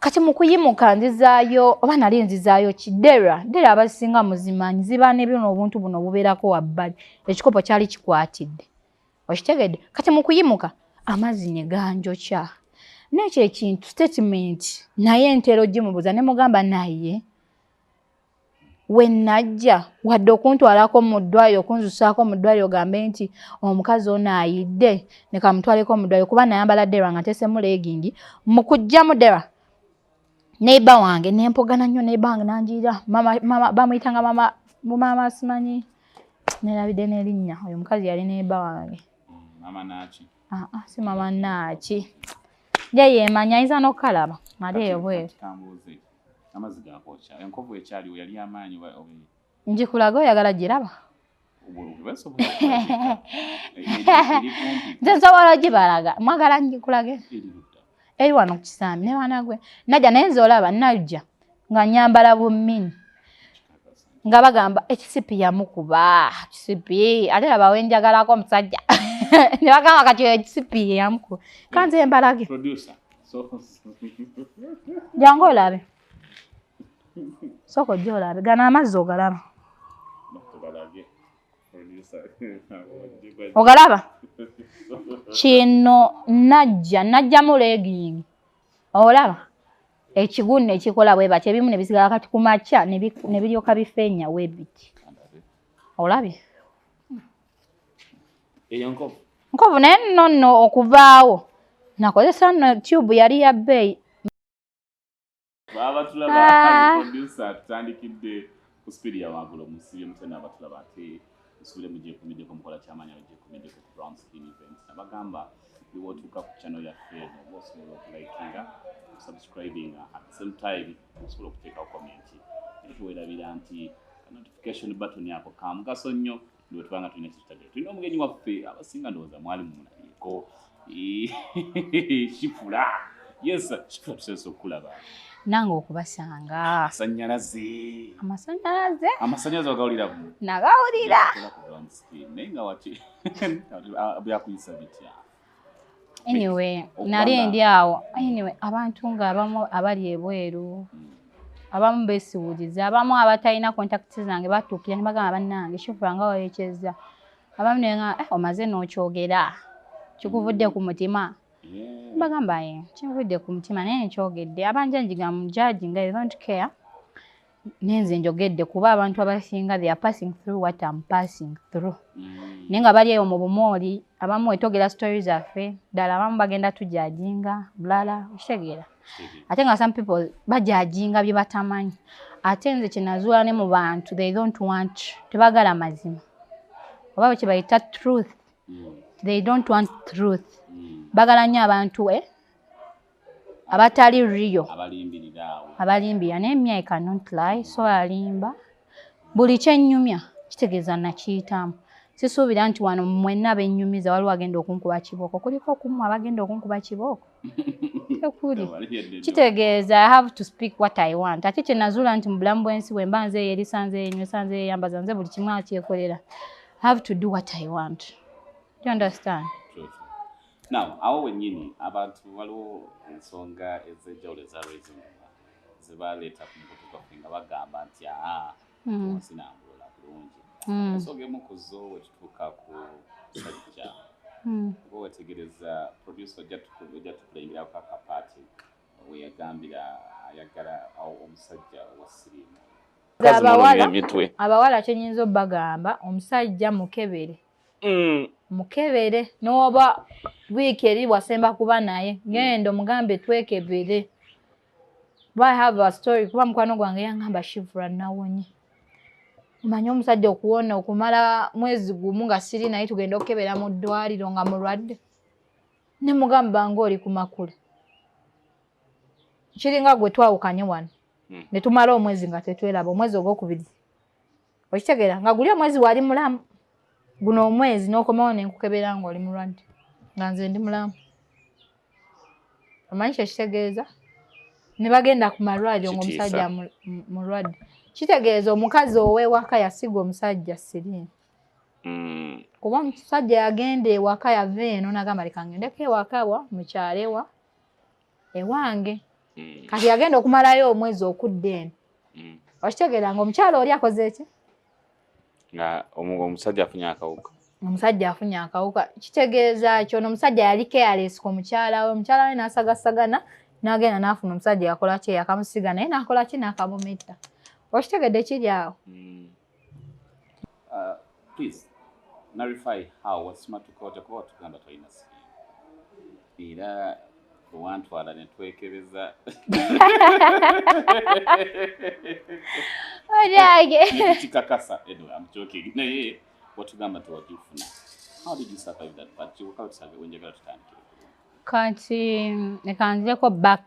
Kati mu kuyimuka nzizaayo, oba nali nzizaayo ki, dera dera abasinga muzimanyi, ziba ne bino obuntu buno obubeerako wabbali, ekikopo kyali kikwatidde, okitegedde? Kati mu kuyimuka amazzi ne ganjokya. Nekyo ekintu statement naye ntera ogimubuuza ne mugamba, naye we najja wadde okuntwalako mu ddwaliro, okunzusaako mu ddwaliro, ogambe nti omukazi ono ayidde, nekamutwaleko mu ddwaliro, kuba nayambala dera nga nteesemu legging. Mu kujjamu dera, neighbour wange nempogana nnyo, neighbour wange nanjiira, mama, mama bamuyitanga mama, mama simanyi, nerabidde n'erinnya. Oyo omukazi yali neighbour wange. Mama naaki? Ah, ah, si mama naaki, nje yeemanya, ayinza n'okukalaba ali eyo bweru. Kambuuze, amazzi gakwokya, enkovu ekyaliwo yali amaanyi oba Njikulaga, oyagala giraba? Basobola okulabika. Eri kumpi? Nze nsobola ogibalaga, mwagala ngikulage? Eri ludda? Eri wano ku kisambi ne banagwe najja naye nze olaba najja nga nyambala bumini, nga bagamba ekisipi yamukuba kisipi, ate laba wenjagalako omusajja ne bagamba kati oyo ekisipi yamukuba. Kanze mbalage. Producer, so Jangu olabe, sooka ojja olabe gano amazzi, ogalaba? Tubalage, producer. Ogalaba? Kino najja najjamu legging, olaba ekigunu ekikola bwe batyo, ebimu ne bisigala, kati ku makya ne biryoka bifeenya we biti, olabye? Eyo nkovu? Nkovu, naye nno nno okuvaawo nakozesa nno tube yali ya bbeeyi. Baba tulaba. Ah. Producer, tutandikidde ku speed ya waggulu. Musibye mutena abatulaba, ate musubire mugyekumiddeko, mukola kyamaanyi abagyekumiddeko ku Brown Skin Events. Nabagamba liwotuuka ku channel yaffe eno, oba osobola okulikinga, okusubscribinga, at the same time osobola okuteekawo comment. Era tuwerabira nti notification button ako ka mugaso nnyo niwe tubanga tulina kyetutaddeyo. Tulina omugenyi waffe, abasinga ndowooza mwali mumulabyeko, Shifura. Yes, Shifura, tusobose okukulaba. Nange okubasanga. Amasanyalaze. Amasanyalaze. Amasanyalaze ogawulira bu? Nagawulira. Yakola ku Brown Skin, naye nga waki byakuyisa bitya? Anyway, Okubanga- nali ndi awo, anyway, abantu ng'abamu abali ebweru, abamu beesiwuliza, abamu abatalina contact zange batuukira ne bagamba, "Bannange Shifura, nga wayekyeza." Abamu ne nga, "Eh, omaze n'okyogera, kikuvudde ku mutima." Bagamba, "Ye kinvudde ku mutima, naye nkyogedde." Abanjanjiga mu judge nga they don't care, nenze njogedde kuba abantu abasinga they are passing through what I'm passing through. Naye nga bali eyo mu bumooli, abamu wetogera story zaffe ddala, abamu bagenda tujudginga bulala, okitegeera? Ate nga some people bajudginga bye batamanyi. Ate nze kyenazuula ne mu bantu, they don't want, tebagala mazima, oba bwe kyebayita truth. They don't want truth. Bagala nnyo abantu abatali real. Abalimbirira awo. Abalimbira. Naye me, I cannot lie, so alimba buli kyennyumya kitegeeza nakiyitamu. Sisuubira nti wano mwenna bennyumiza waliwo agenda okunkuba kibooko. Kuliko okumu abagenda okunkuba kibooko? Tekuli. Kitegeeza I have to speak what I want. Ate kyenazuula nti mu bulamu bw'ensi, bwe mba nze yeerisa, nze yenywesa, nze yeyambaza, nze buli kimu akyekolera, I have to do what I want. Do you understand? True. Now, awo wennyini abantu waliwo ensonga ez'enjawulo eza raisingibwa zebaleeta ku mukutu gwaffe nga bagamba nti aa, tonsinambulula bulungi. Ensonga emu ku zo, wetutuuka ku musajja, oba wetegereza, producer ojja tukulengeraku akapaati we yagambira ayagala omusajja owa siriimu. Abawala, abawala kyenyinza obbagamba, omusajja mukebere. Mukebere n'oba wiiki eri wasemba kuba naye, genda omugambe twekebere. Kuba I have a story, kuba mukwano gwange yangamba, "Shifura, nawonye. Omanyi omusajja okuwona okumala mwezi gumu nga siri naye, tugenda okukebera mu ddwaliro nga mulwadde." Ne mugamba, "Ng'oli ku makula, kiringa gwe twawukanye wano ne tumala omwezi nga tetweraba, omwezi ogwokubiri, okitegeera, nga guli omwezi wali mulamu, guno omwezi n'okomawo nenkukebera ng'oli mulwadde nga nze ndi mulamu, omanyi kyekitegeeza?" Ne bagenda ku malwaliro ng'omusajja mulwadde. Kitegeeza omukazi ow'ewaka yasiga omusajja siriimu. Kuba omusajja yagenda ewaka, yava eno nagamba, "Leka ngendeko ewaka wa mukyalo ewa ewange." Kati yagenda okumalayo omwezi okudda eno. Okitegeera nga omukyala oli akoze eki? Nga omusajja afunye akawuka. Omusajja afunye akawuka. Kitegeeza ki, ono omusajja yali careless ku mukyala we, omukyala we n'asagasagana n'agenda n'afuna omusajja yakola ki, yakamusiga, naye n'akola ki, n'akamumetta. Okitegedde kiri awo? Please narify how wasimatuka otya, kuba watugamba tolina siriimu, era wantwala ne twekebeza. Olyage. Kikakasa. Anyway, I'm joking, naye watugamba tewagifuna. How did you survive that part? Kiwuka wenjagala tutandikire. Kati leka nzireko back,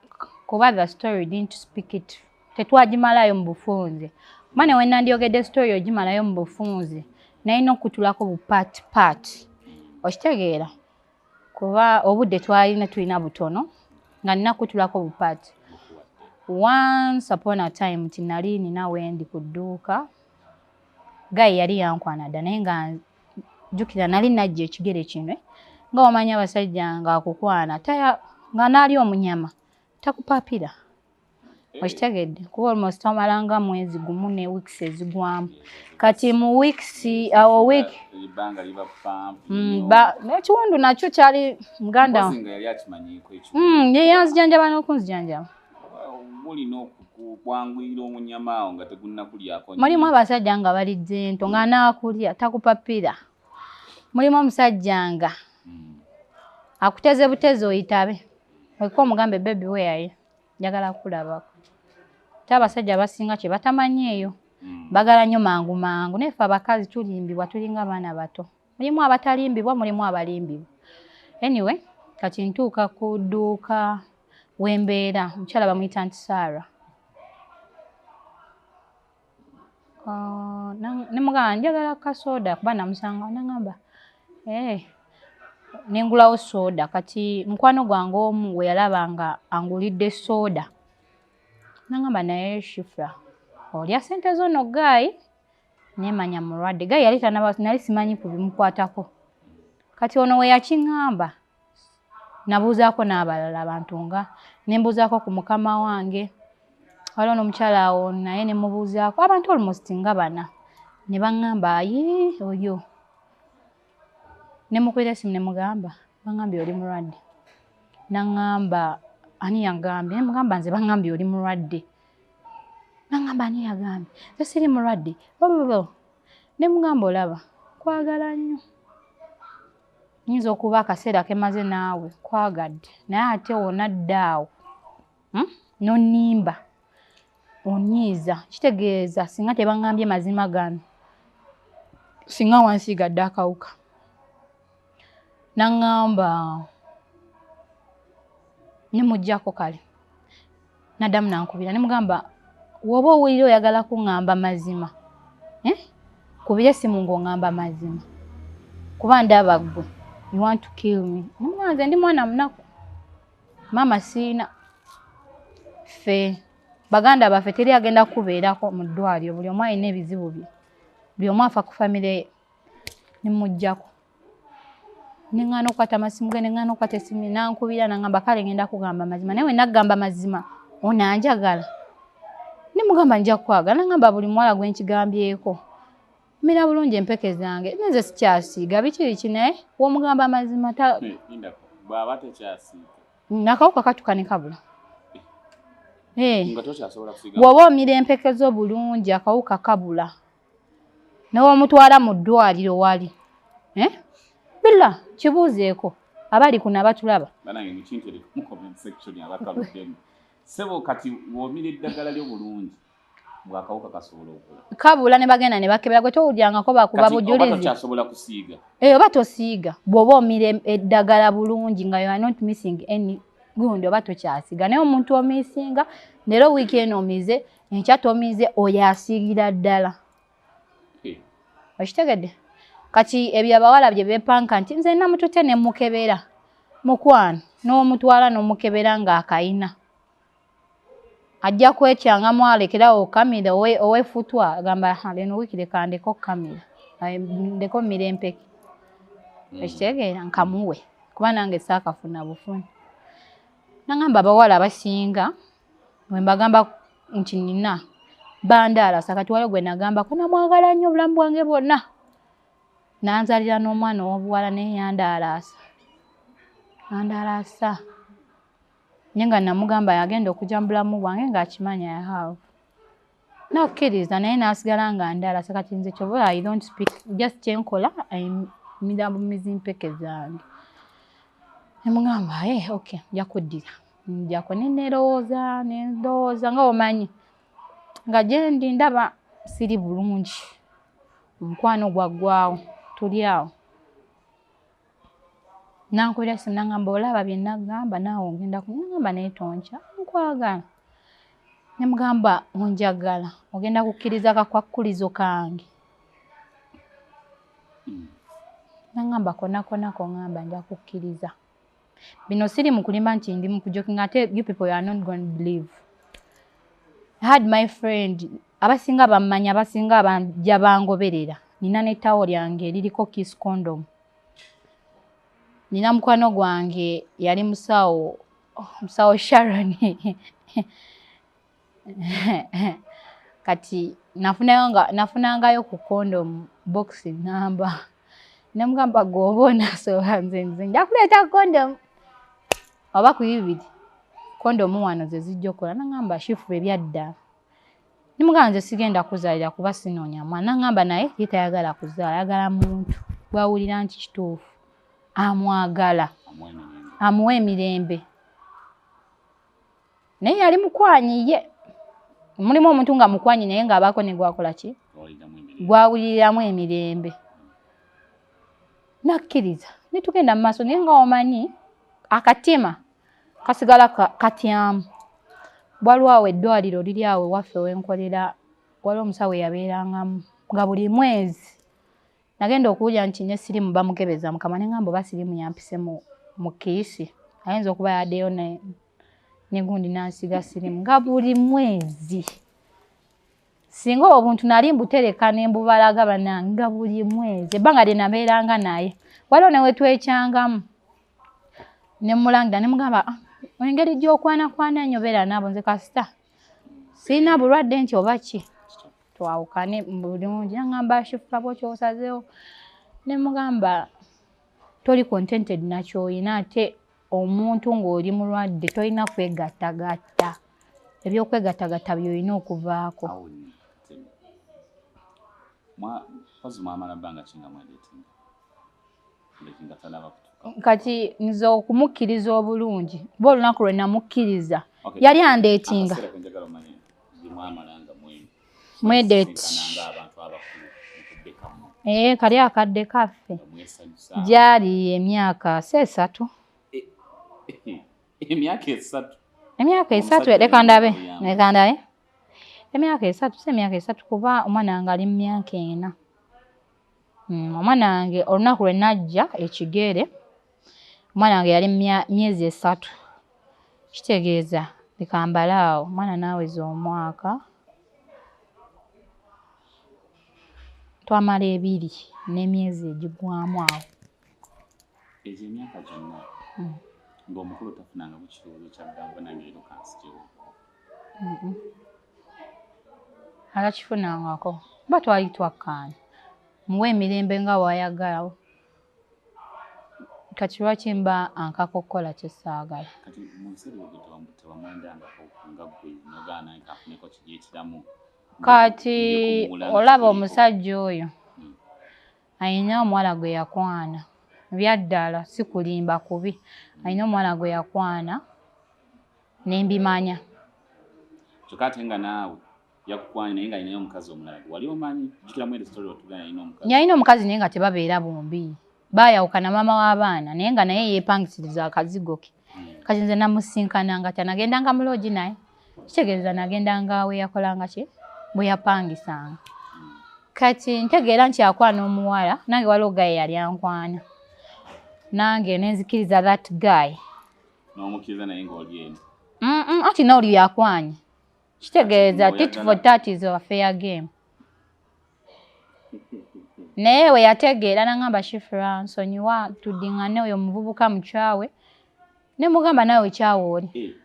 kuba the story didn't speak it, tetwagimalayo mu bufunze, kuba ne wenandyogedde story ogimalayo mu bufunze, nalina okutulako bu part part, okitegeera, kuba obudde twalina tulina butono, nga nina kutulako bu part. Once upon a time, nti nali nina wendi ku dduuka, guy yali yankwana dda, naye nga jjukira nali najja ekigere kino, nga wamanyi abasajja ng'akukwana taya nga naali omunyama takupapira, okitegedde, kuba almost omalanga mwezi gumu ne weeks ezigwamu. Kati mu weeks awo week ebbanga liba pampu. N'ekiwundu nakyo kyali muganda. Mpozi nga yali akimanyiiko ekiwundu. Ye yanzijanjaba n'okunzijanjaba. Mulina okwanguyira omunyama awo nga tegunnakulyako nnyo. Mulimu abasajja nga bali gentle, nga naakulya takupapira. Mulimu omusajja nga akuteze buteze oyitabe weka omugambe, "Baby, where, njagala kulabako." Ate abasajja abasinga kye batamanyi eyo, bagala nnyo mangu mangu, naye ffe abakazi tulimbibwa, tulinga abaana bato. Mulimu abatalimbibwa, mulimu abalimbibwa. Anyway, kati ntuuka ku dduuka wembeera, omukyala bamuyita nti Sarah. Ah, nemugamba njagala kasoda, kuba namusanga nangamba, "Eh, nengulawo soda." Kati mukwano gwange omu we yalaba nga angulidde soda, nangamba, "Naye Shifra, olya sente zo no guy." Nemanya mulwadde. Guy yali tanaba, nali simanyi ku bimukwatako. Kati ono we yakiŋŋamba, nabuuzaako n'abalala abantu, nga nembuuzaako ku mukama wange, waliwo n'omukyala awo naye nemubuuzaako, abantu almost nga bana, ne baŋŋamba, "Ayi, oyo." Nemukubira esimu nemugamba, "Baŋŋambye oli mulwadde." Naŋŋamba, "Ani yagambye?" Nemugamba, "Nze baŋŋambye oli mulwadde." Naŋŋamba, "Ani yagambye? Nze siri mulwadde." Blablabla. Nemugamba, "Olaba kwagala nnyo, nyinza okuba akaseera kemaze naawe kwagadde, naye ate wonadda awo, Nonnimba, onyiiza. Kitegeeza singa tebaŋŋambye mazima gano, singa wansiigadde akawuka." Naŋŋamba nemuggyako. Kale naddamu nankubira, nemugamba, "Woba owulira oyagala kuŋŋamba mazima, eh? Kubira essimu ng'oŋŋamba mazima, kuba ndaba ggwe you want to kill me." Nemugamba, "Nze ndi mwana munaku, maama siina, ffe baganda baffe teri agenda kubeerako mu ddwaliro, buli omu alina ebizibu bye, buli omu afa ku famire ye." Nemuggyako, neŋŋaana okukwata amasimu ge, neŋŋaana okukwata essimu ye. Nankubira naŋŋamba, "Kale ngenda kugamba mazima, naye we naggamba mazima onanjagala?" Nemugamba, "Nja kukwagala." Naŋŋamba, "Buli muwala gwe nkigambyeko mira bulungi empeke zange, nze sikyasiiga biki biki, naye womugamba amazima ta." Lindako, bw'aba tekyasiiga? Nakawuka katuka ne kabula. Eh. Nga tokyasobola kusiiga? Bw'oba omira empeke zo bulungi, akawuka kabula, newomutwala mu ddwaliro wali, eh? Billa kibuuzeeko abali kuno abatulaba. Banange, mukintere mu comment section abakaluddemu. Sebo, kati w'omira eddagala lyo bulungi, bw'akawuka kasobola okula? Kabula, ne bagenda ne bakebera. Gwe towulyangako bakuba Kati oba bujulizi? Tokyasobola kusiiga? Eh, oba tosiiga, bw'oba omira eddagala bulungi nga you are not missing any gundi, oba tokyasiiga. Naye omuntu omisinga, leero wiiki eno omize, enkya tomize, oyo asiigira ddala. Okitegedde? Kati ebyo abawala bye beepanka nti nze namutute ne mukebera, mukwano, n'omutwala n'omukebera ng'akayina, ajja kwekyangamu alekerawo okamira ow'effutwa, agamba, "Ha, leno wiiki leka ndeke okukamira, ndeke omira empeke." Ekitegeera nkamuwe, kuba nange saakafuna bufuni. Nagamba abawala abasinga Bwe mbagamba nti nina bandaalasa. Kati waliwo gwe nagambako, namwagala nnyo obulamu bwange bwonna, nanzalira n'omwana ow'obuwala, naye yandaalaasa, andaalaasa, naye nga namugamba yagenda okujja mu bulamu bwange ng'akimanya I have nakkiriza, naye n'asigala nga ndaalasa. Kati nze kyova I don't speak, just kyenkola mmira bumizi mpeke zange. Nemugamba, "Hey, okay, nja kuddira njako." Nenerowooza, nendowooza nga omanyi nga gyendi ndaba siri bulungi, omukwano gwaggwawo, tuli awo. Nankubira esimu nangamba, "Olaba bye nagamba naawe ogenda nagamba, naye tonkya nkwagala." Nemugamba, "Onjagala, ogenda kukkiriza kakwakkulizo kange?" Nangamba, "Konna konna koŋŋamba nja kukkiriza." Bino siri mu kulimba nti ndi mu kujokinga, ate you people, you are not going to believe. I had my friend, abasinga bammanya, abasinga bajja bangoberera, nina n'ettawo lyange eririko kiss condom. Nina mukwano gwange yali musawo, musawo Sharon. Kati nafunangayo ku condom box namba, nemugamba, "Gwoba onaasobola, nze nja kuleeta condom oba ku bibiri, condom wano ze zijja okukola." Nangamba, "Shifu, ebyadda." Nemugamba, "Nze sigenda kuzaalira kuba sinoonya mwana." Nangamba naye ye tayagala kuzaala, ayagala muntu gwawulira nti kituufu amwagala, amuwa emirembe. Naye yali mukwanyi, ye mulimu omuntu nga mukwanyi naye ng'abaako ne gwakola ki, gwawuliriramu emirembe. Nakkiriza netugenda mu maaso, naye nga omanyi akatima kasigala katyamu. Waliwo awo eddwaliro liri awo ewaffe wenkolera, waliwo omusawo eyabeerangamu nga buli mwezi. Nagenda okuwulira nti ne sirimu bamukebeza mukama, neŋŋamba oba sirimu yampise mu kiisi, ayinza okuba yaddeyo negundi nansiga sirimu. Nga buli mwezi, singa obuntu nali mbutereka ne mbubalaga bannange, nga buli mwezi ebbanga lye nabeeranga naye, waliwo ne wetwekyangamu ne mulangira ne mugamba, "Ah, engeri gy'okwanakwana ennyo, beera naabo, nze kasita sirina bulwadde nti oba ki, twawukane bulungi." Aŋŋamba, "Shifa, bwokyosazeewo." Ne mugamba, "Toli contented nakyoyina, ate omuntu ng'oli mulwadde tolina kwegattagatta, ebyokwegattagatta byolina okuvaako." Mpozi mwamala bbanga ki nga mwedatinga nga talaba kutuuka? Kati nze okumukkiriza obulungi, kuba olunaku lwe namukkiriza yali andeetinga. Akaseera kenjagala omanye gye mwamala nga Mwedate. mwesinkana ng'abantu abakulu mukuddekamu. Ee, kali akadde kaffe. Nga mwesanyusa. Gyali emyaka si 3. Emyaka 3? Emyaka 3. Omusajja Leka ndabe. alina Leka ndabe, emyaka 3, si emyaka 3, kuba omwana wange ali mu myaka 4. Omwana wange olunaku lwe najja ekigere, omwana wange yali myezi 3, kitegeeza leka mbale awo, omwana naaweza omwaka, twamala 2 n'emyezi egigwamu awo. Egyo emyaka gyonna ng'omukulu tafunangamu kirowoozo kya kugamba nange leero kansigyewoko? Atakifunangako, kuba twali twakkaanya muwe emirembe nga wayagala. Kati lwaki mba ankaka okukola kyesaagala? Kati mu biseera ebyo tewamwendangako nga ggwe nogaana nkafuneko kigyekiramu? Kati olaba omusajja oyo ayina omuwala gwe yakwana, byaddala si kulimba kubi, ayina omuwala gwe yakwana nembimanya. Kyokka ate nga naawe yakukwanye naye nga alinayo omukazi omulala, wali omanyi? Jjukiramu eri story watugana, alina omukazi. Yalina omukazi naye nga tebabeera bombi, baayawukana maama w'abaana, naye nga naye yeepangisiriza akazigo ke. Kati nze namusinkananga tya? Nagendanga mu lodge naye, kitegeeza nagendanga we yakolanga ki, bwe yapangisanga. Kati ntegeera nti akwana omuwala, nange waliwo guy yali ankwana, nange nenzikiriza that guy. N'omukkiriza naye ng'oli eno? Anti naoli yakwanye, kitegeeza tit for Ng'oyagala. tat is a fair game. Naye we yategeera nangamba, "Shifra, nsonyiwa, tuddiŋŋane, oyo omuvubuka mukyawe." Ne mugamba, "Naawe kyawe oli." Eh,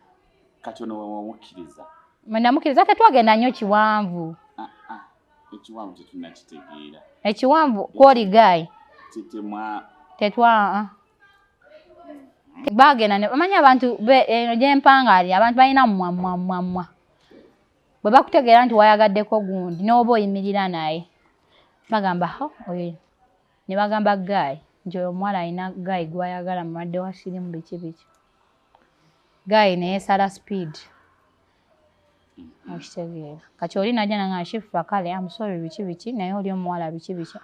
kati ono wewamukkiriza Namukiriza tetwagenda nnyo kiwanvu. Ah, ah. Ekiwanvu tetunakitegeera. Ekiwanvu kwoli guy. Tetwa ah. Bagenda ne omanyi abantu eno gye mpangaali abantu balina mwa mwa mwa mwa. Bwe bakutegeera nti wayagaddeko gundi n'oba oyimirira naye bagamba ho oyo ne bagamba guy nti oyo omuwala alina guy gw'ayagala mulwadde wa sirimu biki biki. Guy ne yeesala speed. Okitegeera. Kati oli najja nangamba Shifa kale I'm sorry biki biki naye oli omuwala biki biki.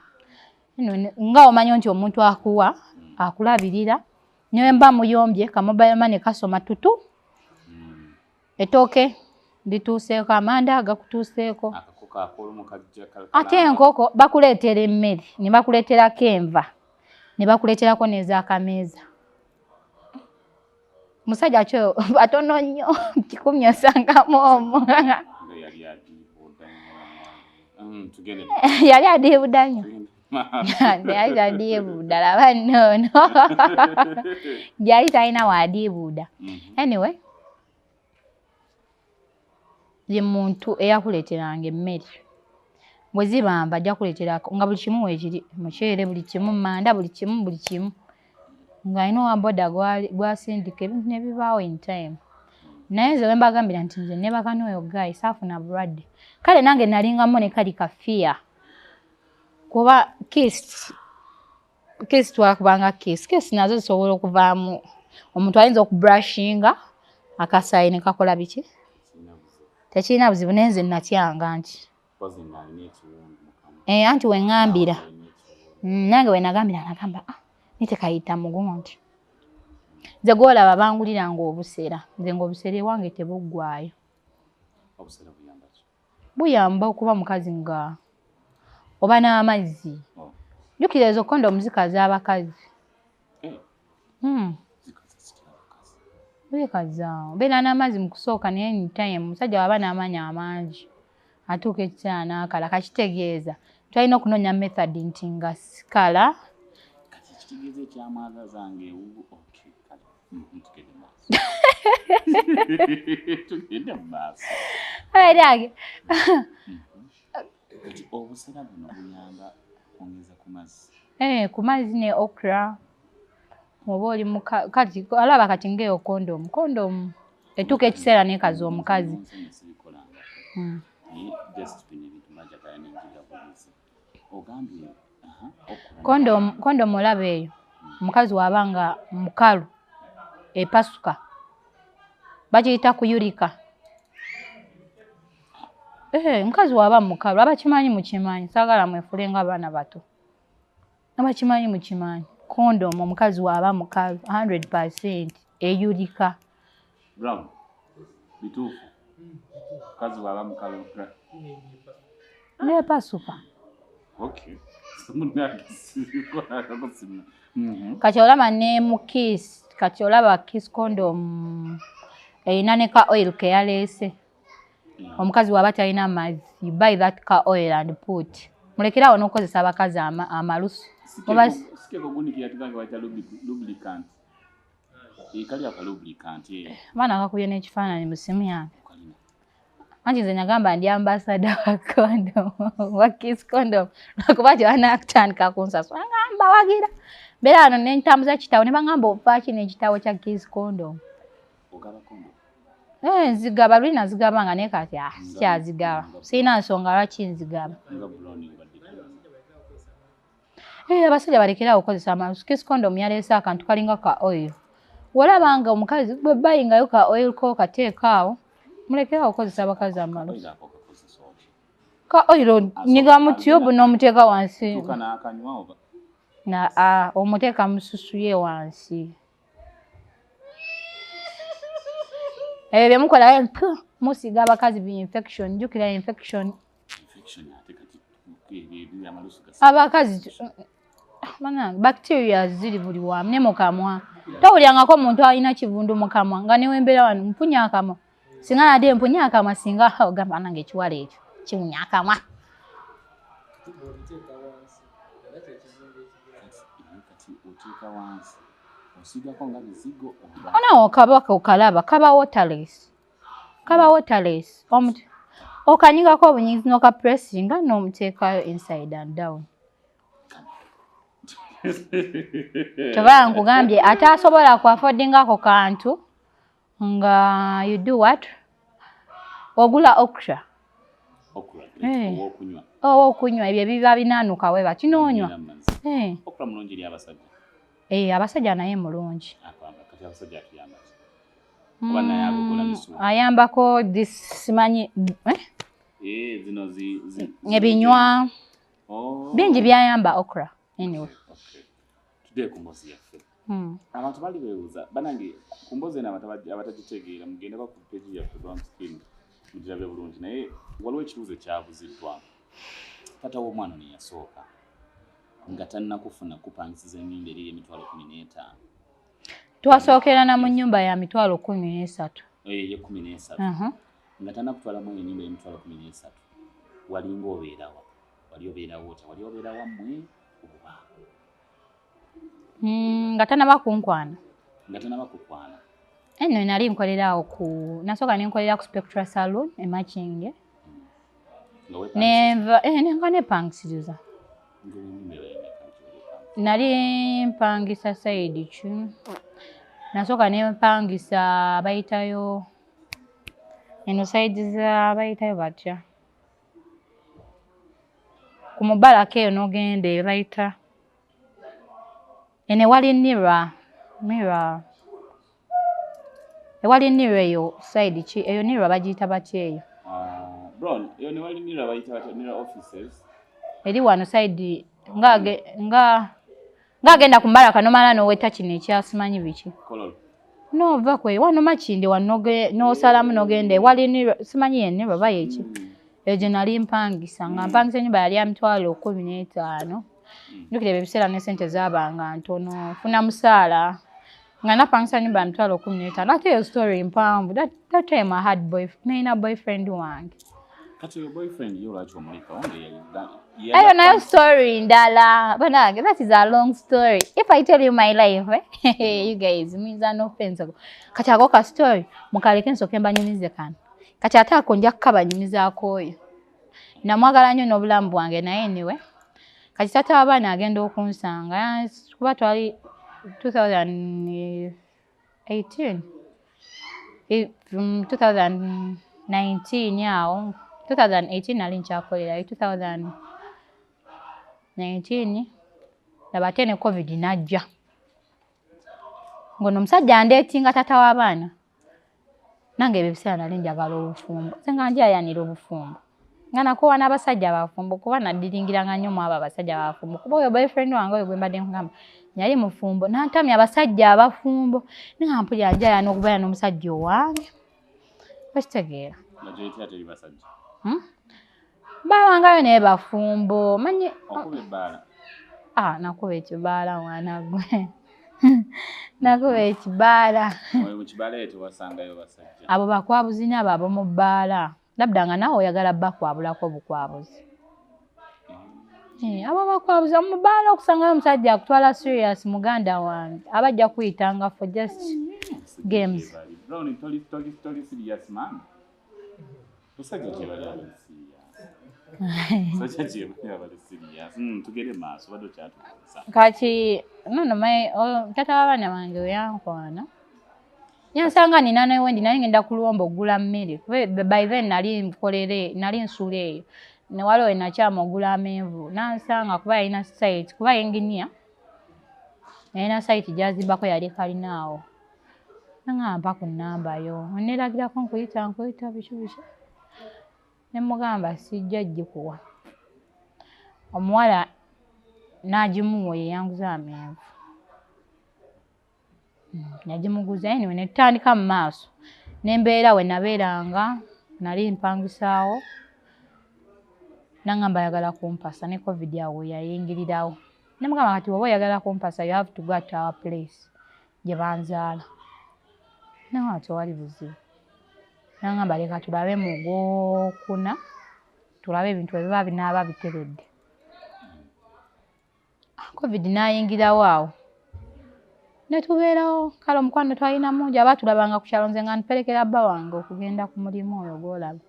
Nga omanyi nti omuntu akuwa akulabirira ne mba muyombye ka mobile money kasoma tutu. Ettooke lituuseeko, amanda agakutuuseeko. Ate enkoko bakuleetera emmere ne bakuleeterako enva ne bakuleeterako n'ez'akameeza. Musajja kyo batono nnyo 100 osangamu omu. Yali adiibuda nnyo. Yali tadiibuuda laba nno yali talina waadiibuuda. Anyway, ye muntu eyakuleeteranga emmere bwe zibamba ajja kuleeterako nga buli kimu weekiri muceere buli kimu manda buli kimu buli kimu ng'alina owa boda gwasindika ebintu ne bibaawo in time. Naye nze we mbagambira nti nze neebaka n'oyo guy saafuna bulwadde. Kale nange nalingamu ne kali ka fear kuba kiss kiss twakubanga kiss kiss nazo zisobola okuvaamu omuntu ayinza okubrushinga akasaayi ne kakola biki tekirina buzibu naye nze natyanga nti anti we ŋŋambira nange we nagambira nagamba ah nitekayita mugundi nze gwolaba banguliranga obusera nze ng'obusera ewange tebuggwayo. Buyamba okuba mukazi nga oba n'amazzi. Jjukira ezo kondomu zikaza abakazi. Zikaza. Obeera n'amazzi mu kusooka naye anytime omusajja bw'aba n'amaanyi amangi atuuka ekiseera n'akala kakitegeeza twalina okunoonya method nti nga sikala. Kati ekitegeeza ekyamwagazanga ewuwo okay kale tugende mu maaso. Tugende mu maaso. Eryange. Kati obusera buno buyamba kwongeza ku mazzi. Ku mazzi ne okra oba oli kati alaba kati ng'eyo kondomu kondomu etuuka ekiseera n'ekaza omukazi. Kondomu olaba eyo omukazi w'aba nga mukalu epasuka bakiyita kuyulika. Omukazi w'aba mukalu abakimanyi mukimanyi saagala mwefule ng'abaana bato. Abakimanyi mukimanyi kondomu omukazi w'aba mukalu 100% eyulika. Brown bituufu mukazi w'aba mukalu n'epasuka. Okay. Munnange sibikolako sina. Kati olaba ne mu kiss kati olaba kiss condom erina ne ka oil ke yaleese. Omukazi w'aba talina mazzi you buy that ka oil and put. Mulekere awo n'okukozesa abakazi amalusu. Sikeko gundi ke yatugambye bayita lubricant. Kali aka lubricant. Abaana bakubye n'ekifaananyi mu ssimu yange. Anti nze nagamba ndi ambassador wa condom wa kiss condom lwakuba tebanatandika kunsasula ngamba wagira mbeera wano ne ntambuza kitabo ne bangamba ofaaki n'ekitabo kya kiss condom. Ogaba condom? Nzigaba luli nazigaba nga naye kati sikyazigaba sirina nsonga lwaki nzigaba. Abasajja balekere awo okukozesa amalusu. Kiss condom yaleese akantu kalinga ka oil. Bw'olaba nga omukazi bwe bayingayo ka oil ko kateeka awo mulekere awo okukozesa abakazi amalusu. Ka oil nyiga mu tube n'omuteeka wansi. Omuteeka mu susu ye wansi. Ebyo bye mukola musiiga abakazi bi infection jjukira infection. Abakazi banange bacteria ziri buli wamu ne mu kamwa. Towulyangako omuntu alina kivundu mu kamwa nga ne wembeera wano mpunya akamwa. Singa nadde mpunya akamwa singa ogamba nange ekiwala ekyo kiwunya akamwa. Onawo kabaka okalaba kaba waterless. Kaba waterless. Okanyigako obunyigizi n'oka pressinga n'omuteekayo inside and down. Kyova nkugambye ate asobola ku affordingako kantu nga you do what? Ogula okra. Okra, Eh. ow'okunywa. Owokunywa ebyo biba binaanuka we bati n'onywa. Amazzi. Eh. Okra mulungi eri abasajja. Eh, abasajja naye mulungi. Akwamba kati abasajja atuyamba ki? Oba naye agogola misuwa. Ayambako this simanyi eh? Eh, zino zi Ebinywa Oh. bingi byayamba okra anyway. Okay. Tudde ku mboozi yaffe. Abantu bali beebuuza banange ku mboozi eno abantu abatagitegeera mugendeko ku page yaffe Brown Skin mugirabe bulungi, naye waliwo ekibuuzo ekyabuziddwa. Taata w'omwana ono yasooka nga tannakufuna kupangisiza ennyumba eri 150,000. Twasookera na mu nnyumba ya 13,000. Ey'e 13. Nga tannakutwalamu eyo ennyumba y'emitwalo 13, walinga obeerawa? Wali obeerawo otya? Wali obeera wammwe oba? Nga tannaba kunkwana. Nga tannaba kukwana. Eno nali nkolera awo ku nasooka ne nkolera ku Spectra Saloon e Makindye. Nga weepangisa? Nenva nenva nepangisiriza. Nga ennyumba eba yameka gy'oli? Nali mpangisa side ki? Nasooka ne mpangisa bayitayo eno side za bayitayo batya? Ku Mubaraka eyo n'ogenda eyo bayita eno ewali Nira, Mira. Ewali Nira eyo side ki? Eyo Nira bagiyita batya eyo? Ah, Brown, eyo ne wali Nira bayita batya? Nira offices. Eri wano side nga ng'agenda ku Mubaraka n'omala n'oweta kino ekyasimanyi biki. Kololo. N'ova kwe wano Makindye wano n'osalamu n'ogenda ewali Nira, simanyi ye Nira oba ye ki. Eyo gye nali mpangisa nga mpangisa ennyumba yali ya 15,000. Njjukira ebyo ebiseera n'essente zaabanga ntono, nfuna musaala nga napangisa nnyumba ya 15,000. Ate eyo story mpanvu. That time I had nalina boyfriend wange. Kati oyo boyfriend ye lwaki omulekawo nga Eyo nayo story ndala. Banange, that is a long story. If I tell you my life, eh? You guys, muyinza n'offense. Kati ako ka story, mukaleke nsooke mbanyumize kano. Kati ate ako nja kukabanyumizaako oyo. Namwagala nnyo n'obulamu bwange naye anyway. Kati taata w'abaana agenda okunsanga, kuba twali 2018. 2019 awo, 2018 nali nkyakolerayo, 2019 laba ate ne COVID n'ajja. Ng'ono omusajja andeetinga taata w'abaana. Nange ebyo ebiseera nali njagala obufumbo. Nze nga njayaanira obufumbo. Nga nakoowa n'abasajja abafumbo kuba naddiringiranga nnyo mu abo abasajja abafumbo. Kuba oyo boyfriend wange oyo gwe mbadde nkugamba yali mufumbo. N'antamya abasajja abafumbo. Naye nga mpulira njayaana okubeera n'omusajja owange. Okitegeera? Nga gy'oyitira teri basajja. Babangayo naye bafumbo. Manyi Okuba ebbaala. Ah, nakuba ekibaala mwana gwe. Nakuba ekibaala. Oyo mu kibaala eyo tewasangayo basajja. Abo bakwabuzi n'abo ab'omu bbaala. Labda nga naawe oyagala bakwabulako bukwabuzi. Abo bakwabuzi mu bbaala okusangayo omusajja akutwala serious muganda wange. Aba ajja kuyitanga for just games. Brown, toli serious man. Basajja gye bali abali serious. Basajja gye bali abali serious. Tugende maaso obadde okyatubuuza. Kati nono taata w'abaana bange we yankwana. Yansanga nina newendi nali ngenda ku luwombo okugula mmere. Kuba by then nali nkolere, nali nsula eyo. Ne waliwo we nakyama ogula amenvu. N'ansanga kuba yalina site, kuba engineer. Yalina site gy'azimbako yali kalina awo. N'aŋŋamba mpa ku nnamba yo. Onneeragirako nkuyita nkuyita biki biki. Ne mmugamba sijja gikuwa. Omuwala n'agimuwa ye yanguza amenvu. Yagimuguza anyway ne tutandika mu maaso. Ne mbeera we nabeeranga nali mpangisaawo. N'aŋŋamba ayagala kumpasa ne COVID awo we yayingirirawo. Ne mugamba kati bw'oba oyagala kumpasa you have to go to our place gye banzaala. N'aŋŋamba tewali buzibu. N'aŋŋamba leka tulabe mu gwokuna tulabe ebintu bwe biba binaaba biteredde. COVID n'ayingirawo awo. Ne tubeerawo. Kale omukwano twalina mungi, aba tulabanga ku kyalo, nze nga mperekera bba wange okugenda ku mulimu oyo gw'olaba.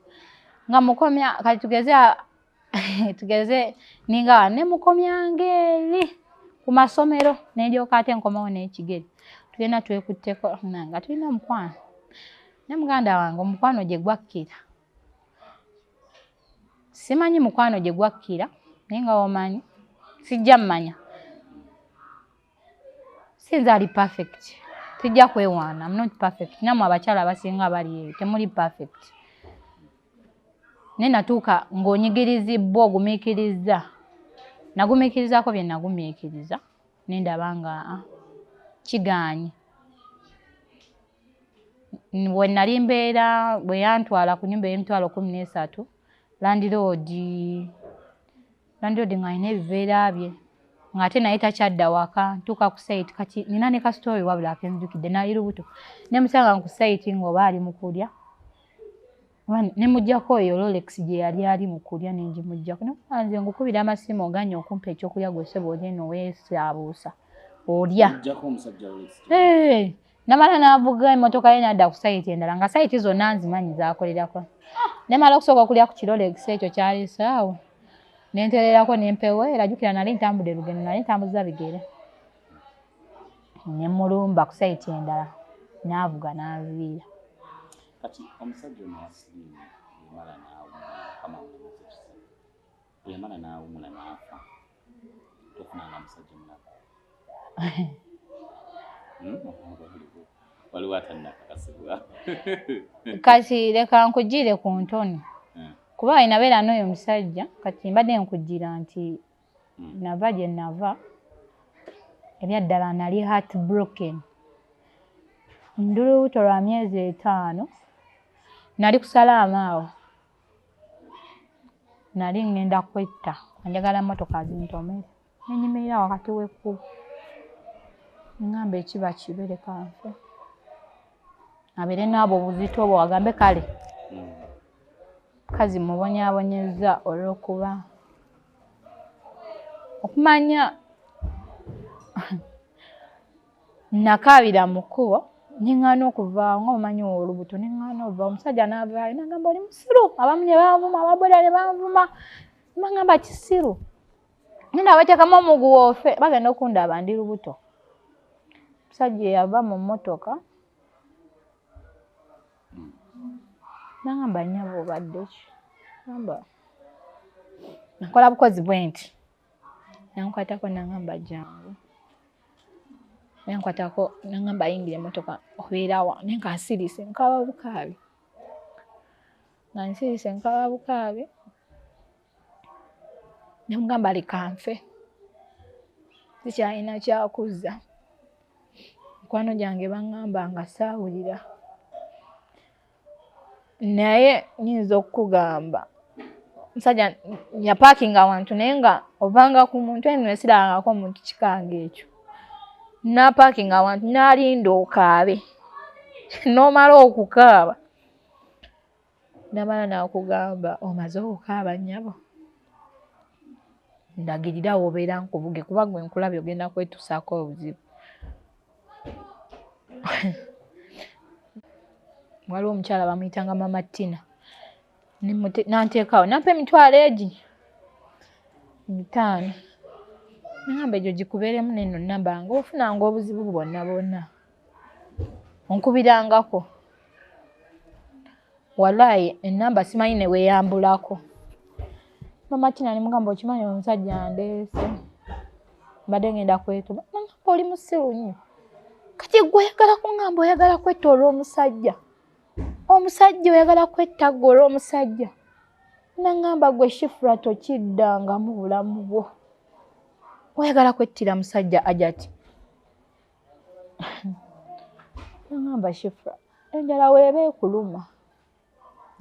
Nga mukomya, kati tugeze tugeze ninga ne mukomyanga eri ku masomero, ne ndyoka ate nkomawo n'ekigere. Tugenda twekutteko nga tulina omukwano. Ne muganda wange omukwano gye gwakkira. Simanyi mukwano gye gwakkira, naye nga womanyi sijja mmanya. Sinza ali perfect, tujja kwewaana, I'm not perfect. Nammwe abakyala abasinga bali eyo temuli perfect. Naye natuuka ng'onyigirizibwa ogumiikiriza. Nagumiikirizaako bye nagumiikiriza, ne ndaba nga kigaanyi. Bwe nali mbeera, bwe yantwala ku nnyumba ey'emitwalo 13, landlord ng'alina ebiveera bye, ng'ate naye takyadda waka, ntuuka ku site. Kati nina ne ka story wabula akenzijukidde. Nali lubuto, ne musanga ku site ng'oba ali mu kulya, ne muggyako eyo Rolex gye yali ali mu kulya, ne ngimuggyako. Ne mugamba nze nkukubira amasimu oganye okumpa ekyokulya, gwe ssebo oli eno weesaabuusa olya. Oggyako omusajja Rolex. Hey, namala n'avuga emmotoka ye n'adda ku site endala, nga site zonna nzimanyi z'akolerako. Nemala okusooka okulya ku kirolex ekyo kyalesaawo, ne ntererako ne mpeweera. Jjukira nali ntambudde lugendo, nali ntambuza bigere. Ne mulumba ku site endala, n'avuga n'anviira. Kati omusajja ono wasiriimu yamala n'awumula, Mukama amuwummuze kisa. Bwe yamala n'awumula n'afa, tofunanga musajja mulala? Hmm? Waliwo atannakakasibwa. Kati leka nkugire ku ntoni. Kuba nabeera n'oyo omusajja, kati mbadde nkugira nti nava gye nava, ebyaddala nali heart broken. Ndi lubuto lwa myezi 5, nali kusalaama awo. Nali ŋŋenda kwetta, njagala mmotoka zintomere. Ne nnyimirira wakati w'ekkubo, ŋŋamba ekiba kibe, leka nfe. Abeere n'abwo obuzito bwo agambe kale mukazi mubonyaabonyezza olw'okuba okumanya nakaabira mu kkubo, ne ŋŋaana okuvaawo nga omanyi olubuto, ne ŋŋaana ovaawo. Omusajja n'avaayo n'agamba oli musiru, abamu ne banvuma, ababoda ne banvuma, ne baŋŋamba kisiru. Ngenda bateekamu omuguwa ofe, bagenda okundaba ndi lubuto. Omusajja eyava mu mmotoka n'aŋŋamba nnyabo obadde ki? Ŋŋamba nakola bukozi bwe nti. Nankwatako n'aŋŋamba jjangu. Nankwatako n'aŋŋamba yingira emmotoka obeera wa? Naye nga nsirise nkaaba bukaabi. Nga nsirise nkaaba bukaabi. Ne mugamba leka nfe. Sikyalina kyakuzza. Mikwano gyange baŋŋamba nga saawulira. Naye nnyinza okukugamba omusajja yapaakinga awantu, naye nga ovanga ku muntu eno sirabangako omuntu kikanga ekyo. N'apaakinga awantu n'alinda okaabe, n'omala okukaaba, n'amala n'akugamba omaze okukaaba nnyabo, ndagirira w'obeera nkuvuge kuba gwe nkulabye ogenda kwetuusaako obuzibu. Waliwo omukyala bamuyitanga Mama Tina, n'anteekaawo n'ampa emitwalo egi 5, n'aŋŋamba egyo gikubeeremu n'eno nnamba ng'ofunanga obuzibu bwonna bwonna onkubirangako. Wallaahi ennamba simanyi ne weeyambulako. Mama Tina ne mugamba okimanyi omusajja andeese, mbadde ŋŋenda kwetuba. N'aŋŋamba oli musiru nnyo. Kati ggwe oyagala kuŋŋamba oyagala kwetta olw'omusajja? Omusajja oyagala kwetta ggwe olw'omusajja? N'aŋŋamba ggwe Shifra tokiddangamu bulamu bwo. Oyagala kwettira musajja Hajati? N'aŋŋamba Shifra enjala weeba ekuluma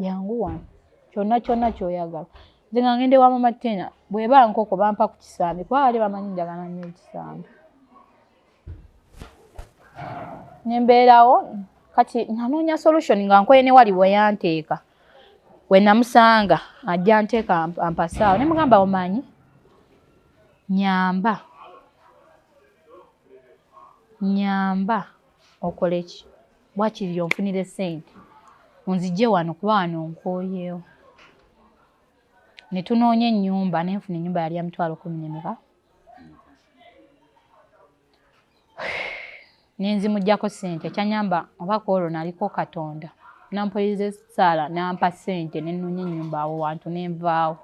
jangu wano kyonna kyonna ky'oyagala. Nze nga ŋŋenda ewa Mama Tina, bw'eba nkoko bampa ku kisambi kuba baali bamanyi njagala nnyo ekisambi. Ne mbeerawo kati nanoonya solution nga nkoye ne wali we yanteeka. We namusanga ajja anteeka ampasaawo ne mugamba omanyi nnyamba. Nyamba okole ki? Bwakiri onfunire ssente onzigye wano kuba wano nkooyeewo. Ne tunoonya ennyumba, ne nfuna ennyumba yali ya 100,000. Ne nzimuggyako ssente, kyanyamba oba ku olwo naliko Katonda. Nampuliriza essaala n'ampa ssente ne nnoonya ennyumba awo wantu ne nvaawo.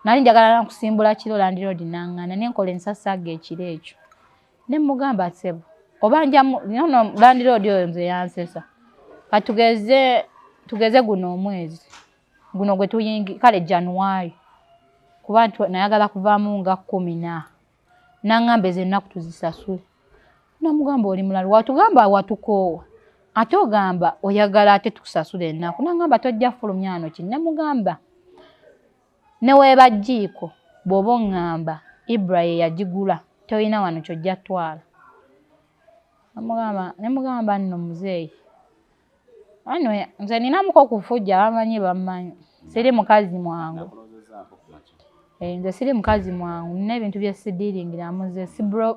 Nali njagala nkusimbula kiro, landiroodi n'aŋŋaana ne nkola ensasagge ekiro ekyo. Ne mmugamba ssebo oba njamu nono landiroodi oyo nze yansesa. Kati tugeze guno omwezi guno gwe tuyingi kale January kuba nayagala kuvaamu nga 10 n'aŋŋamba ezo ennaku tuzisasule. Namugamba oli mulalu, watugamba watukoowa ate ogamba oyagala ate tukusasule ennaku. N'aŋŋamba tojja fulumya wano ki. Namugamba ne weeba jjiiko bw'oba oŋŋamba Ibra ye yagigula tolina wano ky'ojja ttwala. Ne mugamba nno muzeeyi. Anyway, nze ninamuko okufujja abamanyi bammanyi. Siri mukazi mwangu. Nze siri mukazi mwangu, nina ebintu bye sidiringiramu nze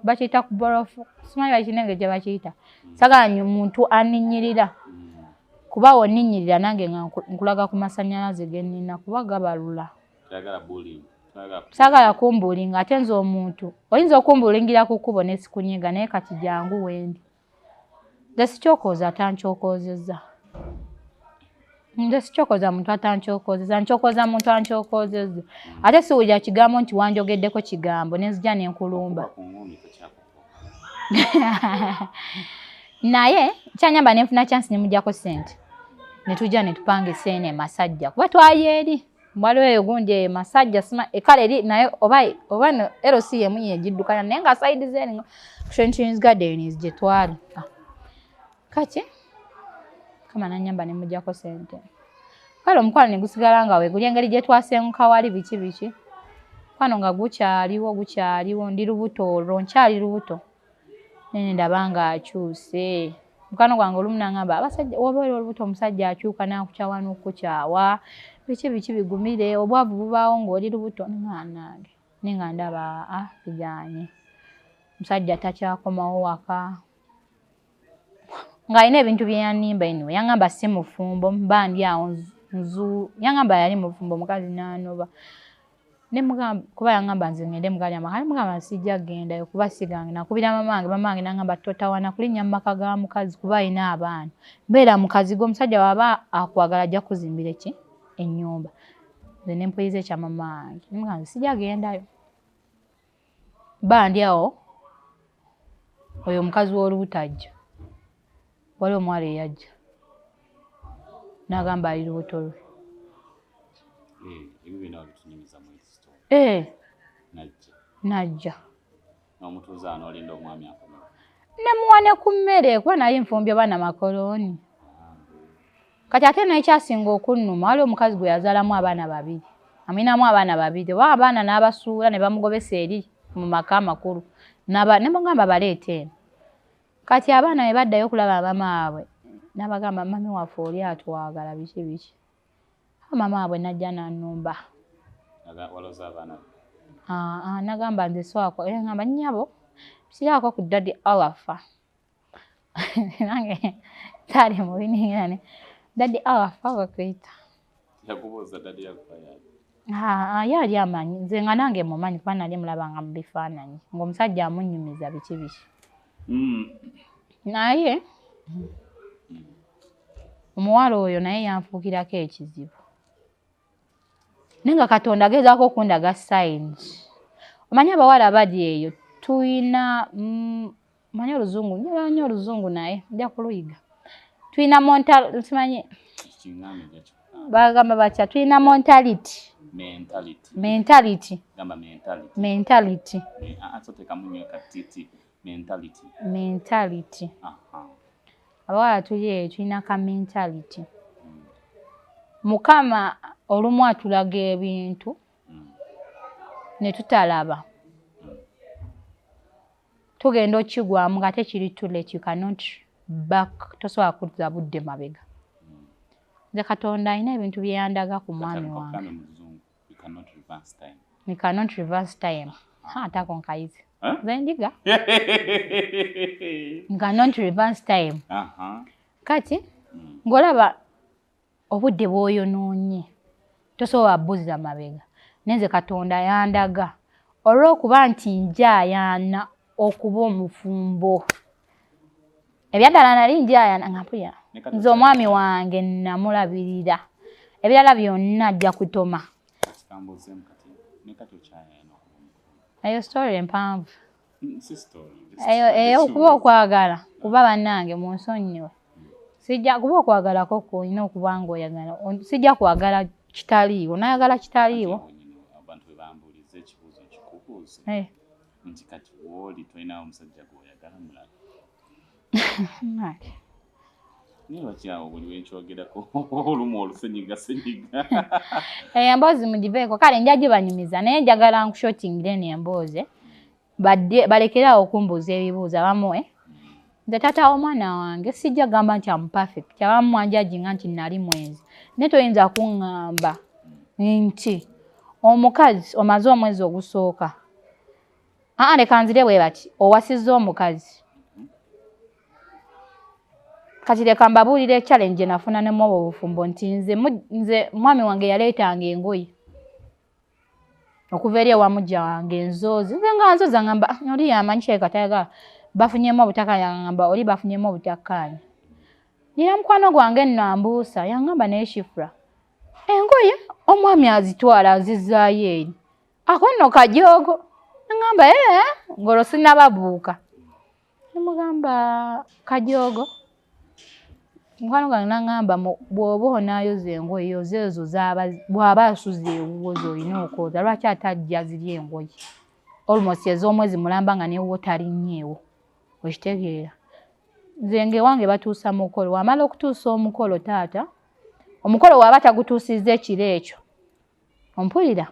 bakiyita kuborofu, simanyi bakiyita gye bakiyita. Saagala muntu aninnyirira. Kuba wonninnyirira nange nga nkulaga ku masannyalaze ge nnina kuba gabalula. Saagala kumbuulinga ate nze omuntu oyinza okumbuulingira ku kkubo ne sikunyiga naye kati jangu wendi. Nze sikyokooza atankyokoozezza. Nze sikyokoza muntu atankyokoozezza, nkyokooza muntu ankyokoozezza. Ate siwulira kigambo nti wanjogeddeko kigambo ne nzija ne nkulumba. Naye kyanyamba ne nfuna chance ne muggyako ssente. Ne tujja ne tupanga esseene e Masajja kuba twali eri. Waliwo eyo gundi eyo Masajja kale eri naye oba no LC y'emu yegiddukanya naye nga side z'eri Trentins Gardens gye twali. Kati kama nanyamba ne muggyako ssente. Kale omukwano ne gusigala nga weeguli engeri gye twasenguka wali biki biki. Mukwano nga gukyaliwo ndi lubuto olwo nkyali lubuto. Nene ndaba nga akyuse. Mukwano gwange olumu n'aŋŋamba abasajja woba oli olubuto omusajja akyuka n'akukyawa n'okukukyawa. Biki biki bigumire obwavu bubaawo ng'oli lubuto nange. Naye nga ndaba bigaanye. Omusajja takyakomawo waka. Ng'alina ebintu bye yannimba anyway. Yaŋŋamba si mufumbo mba ndi awo yaŋŋamba yali mufumbo omukazi n'anoba. Ne mugamba kuba yaŋŋamba nze ŋŋende mugali amaka ne mugamba sijja kgendayo kuba sigange. Nakubira mama wange n'aŋŋamba totawaana kulinnya mu maka ga mukazi kuba alina abaana. Mbeera mukazi gwe omusajja bw'aba akwagala ajja kukuzimbira ki ennyumba. Nze ne mpuliriza ekya mama wange. Ne mugamba sijja kgendayo. Mba ndi awo oyo omukazi w'olubuto ajja. Waliwo omuwala eyajja n'agamba ali lubuto lwe. Najja. Ne muwa ne ku mmere kuba nali nfumbye oba namakoloni. Kati ate n'ekyasinga okunnuma waliwo omukazi gwe yazaalamu abaana babiri. Amulinamu abaana babiri oba abaana n'abasuula ne bamugobesa eri mu maka amakulu. Ne mugamba baleete eno. Kati abaana bwe baddayo okulaba maama waabwe n'abagamba mami waffe oli atwagala biki biki. Maama waabwe n'ajja n'annumba. N'agamba nze swako era ngamba nnyabo siraako ku Daddy Arafa. Nange taali mubi ningane. Daddy Arafa bakuyita. Ye ali amanyi nze nga nange mumanyi kuba nali mulabanga mu bifaananyi ng'omusajja amunnyumiza biki biki. Naye omuwala oyo naye yanfuukirako ekizibu. Naye nga Katonda agezaako okundaga signs. Omanyi abawala bali eyo tuyina manyi oluzungu njagala nnyo oluzungu naye nja kuluyiga. Tuyina simanyi bagamba batya tuyina mentality. Mentality. Mentality. Mentality. Abawala tuli eyo tulina ka mentality. Mukama olumu atulaga ebintu ne tutalaba. Tugenda okigwamu ng'ate kiri too late, you cannot back, tosobola kuzza budde mabega. Nze Katonda alina ebintu bye yandaga ku mwami wange. You cannot reverse time. Ate ako nkayize. Nze njiga nga not reverse time. Kati ng'olaba obudde bw'oyonoonye tosobola buzza mabega. Nenze Katonda yandaga olw'okuba nti njayaana okuba omufumbo. Ebyaddala nali njayaana nga mpulira nze omwami wange namulabirira, ebirala byonna ajja kutoma. Eyo story empanvu. Eyo okuba okwagala kuba bannange mu nsonyiwe. Sijja kuba okwagalako olina okuba ng'oyagala. Sijja kwagala kitaliiwo, nayagala kitaliiwo. Abantu bwe bambuuliza ekibuuzo nkikubuuze nti kati wooli tolinawo omusajja gw'oyagala mulala? Naye lwaki awo buli wenkyogerako olumu olusenyiga senyiga? Emboozi mugiveeko, kale nja gibanyumiza naye njagala nkushotingire eno emboozi balekere awo okumbuuza ebibuuzo abamu. Nze taata w'omwana wange sijja gamba nti am perfect, abamu mwanjajinga nti nali mwenzi, naye toyinza kuŋŋamba nti omukazi omaze omwezi ogusooka. Aa, leka nzire bwe bati, owasizza omukazi. Kati leka mbabuulire challenge gye nafuna ne mwobo obufumbo nti nze mwami wange yaleetanga engoye okuva eri ewa mujja wange enzoozi, nze nga nzoza ngamba oli yamanyi kirabika tayagala, bafunyemu obutakkaanya, ngamba oli bafunyemu obutakkaanya. Nina mukwano gwange nno ambuusa, yangamba naye Shifra engoye omwami azitwala azizzaayo eri, ako nno kajoogo. Ngamba ee, ng'olwo sinnababuuka. Nemugamba kajoogo. Mukwano gwange n'aŋŋamba bw'oba onaayoza engoye yoza ezo bw'aba asuze ewuwo z'olina okwoza, lwaki ate ajja ziri engoye almost ez'omwezi mulamba nga newuwo talinnyeewo, okitegeera? Nze ng'ewange batuusa mukolo, wamala okutuusa omukolo taata, omukolo w'aba tagutuusizza ekiro ekyo, ompulira?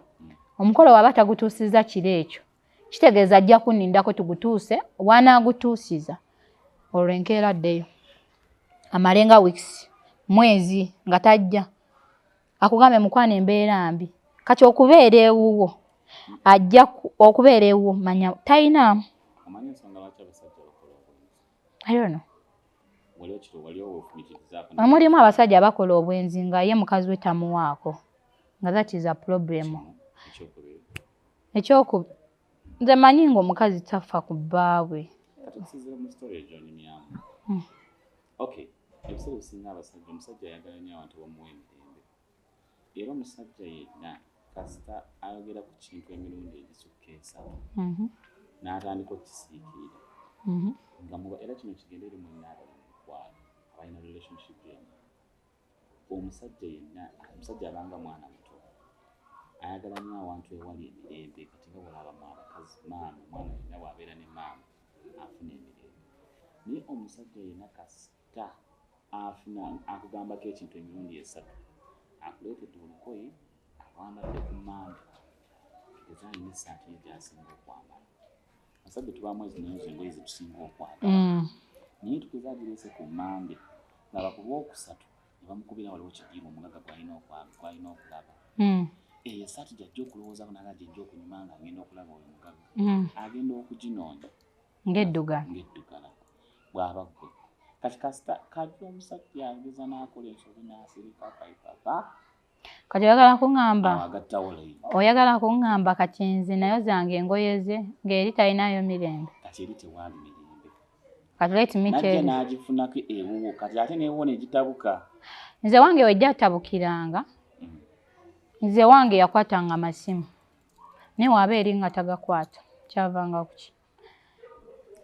Omukolo w'aba tagutuusizza kiro ekyo, kitegeeza ajja kunnindako tugutuuse, w'anaagutuusiza olwo enkeera addeyo amale nga weeks, mwezi nga tajja, akugambe mukwano embeera mbi. Kati okubeera ewuwo ajja okubeera ewuwo manya tayinaamu. Omanyi ensonga lwaki abasajja bakola obwenzi? I don't know. Wali okiro wali ofumitirizaako? Mulimu abasajja abakola obwenzi nga ye mukazi we tamuwaako, nga that is a problem. Ekyokubiri. Ekyokubiri, nze manyi ng'omukazi tafa ku bbaabwe. Kati okusinziira mu story egy'onyumyamu. Okay, ebiseera ebisinga abasajja, omusajja ayagala nnyo abantu bamuwa emirembe. Era omusajja yenna kasita ayogera ku kintu emirundi egisukka esatu n'atandika okukisiikirira nga muba, era kino kigende eri mwenna abali mu mukwano, abalina relationship emu. Omusajja yenna, omusajja abanga mwana muto, ayagala nnyo awantu ewali emirembe. Kati nga bw'olabamu abakazi, maama, omwana yenna bw'abeera ne maama afuna emirembe. Naye omusajja yenna kasita afuna akugambako ekintu emirundi esatu, akuleetedde olugoye alwambadde ku mande, tugeze alina essaati ye gy'asinga okwambala. Abasajja tubaamu ezinayo engoye ze tusinga okwagala, naye tugeze agireese ku mande, laba ku lwokusatu ne bamukubira waliwo kidiibu omugagga gw'alina okulaba. Eyo essaati gy'ajja okulowoozaako naga gyejja okunyuma nga ngenda okulaba oyo mugagga, agenda okuginoonya ng'eddugala. Ng'eddugala bw'aba ggwe. Kati kasita kajja omusajja ageza n'akola ensobi n'asirika kaipapa. Kati oyagala kuŋŋamba, agattawo layini. Oyagala kuŋŋamba kati nze nayo zange engoye ze ng'eri talinayo mirembe? Kati eri tewaali mirembe. Kati let me najja tell you. N'agifunako ewuwo, kati ate n'ewuwo negitabuka. Nze wange wejja atabukiranga, nze wange yakwatanga amasimu, naye waaba eri nga tagakwata. Kyavanga kuki?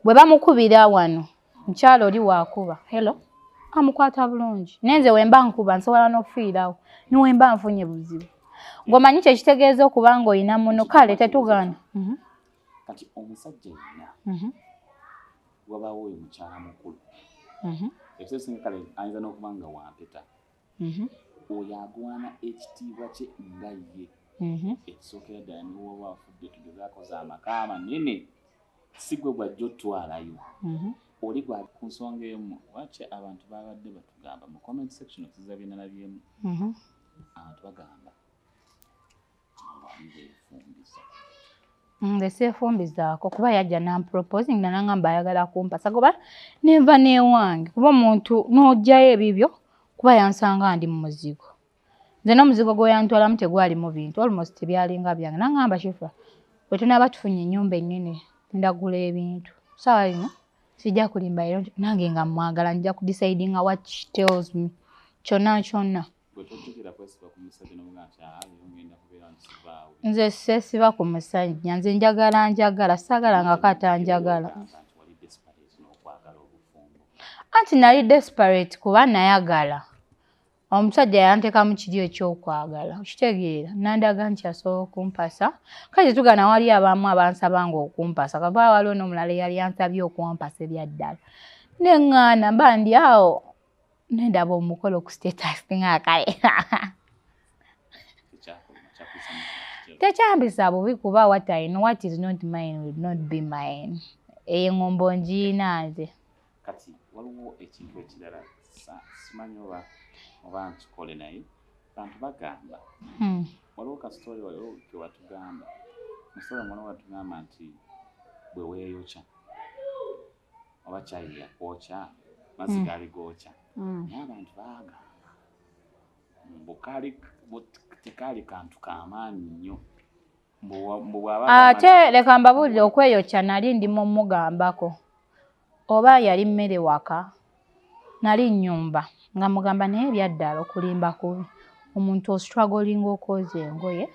Bwe bamukubira wano, mukyalo oli waakuba hello, amukwata bulungi, naye nze wemba nkuba nsobola n'okufiirawo niwemba nfunye buzibu. Ng'omanyi kyekitegeeza okuba ng'olina muno? Kale tetugaana. Kati omusajja yenna wabaawo oyo mukyala mukulu, ebiseera ebisinga kale ayinza n'okuba nga wampeta, oyo agwana ekitiibwa kye nga ye. Ekisookera ddala, niwoba afudde, tugeze akoze amaka amanene, si gwe gwajja otwalayo, oli gwa ku nsonga emu. Lwaki abantu babadde batugamba mu comment section, okusinziira bye nalabyemu, abantu bagamba wali weefumbiza? Nze seefumbizaako kuba yajja namproposing nanangamba ayagala kumpasa, goba nenva n'ewange, kuba omuntu n'oggyayo ebibyo, kuba yansanga ndi mu muzigo. Nze n'omuzigo gwe yantwalamu tegwalimu bintu, almost byalinga byange. Nangamba, "Shifa, bwe tunaaba tufunye ennyumba ennene ndagula ebintu, saawa ino sijja kulimba." Era nange nga mwagala, nja kudecidinga what she tells me kyonna kyonna. Gwe tojjukira kwesiba ku musajja nomugamba nti, "Aa, leero ngenda kubeera ntisivaawo"? Nze seesiba ku musajja. Nze njagala njagala, saagala nga katanjagala. Ogamba nti wali desperate n'okwagala obufumbo. Anti nali desperate kuba nayagala omusajja, yanteekamu kiri ekyokwagala, okitegeera? Nandaga nti asobola okumpasa. Kale tetugana, wali abamu abansabanga okumpasa, kava waliwo n'omulala eyali yansabye okumpasa ebyaddala, neŋŋaana. Mba ndi awo nendaba omukolo ku status nga kale. Tekyakuluma, kyakuyisa mu kitero? Tekyambisa bubi, kuba what I know, what is not mine will not be mine. Eyo eŋŋombo ngiina nze. Kati waliwo ekintu ekirala, simanyi oba nkikole, naye bantu bagamba waliwo kasitole, waliwo ke watugamba musitole omwana watugamba nti bwe weeyokya oba kyayi yakwokya, mazzi gaali gookya. Naye abantu baagamba mbu kaali tekaali kantu k'amaanyi nnyo. Mbu bw'aba Ate leka mbabuulire, okweyokya nali ndi mumugambako oba yali mmere waka, nali nnyumba nga mugamba, naye ebyaddala okulimba kubi. Omuntu ostrugglinga okwoza engoye,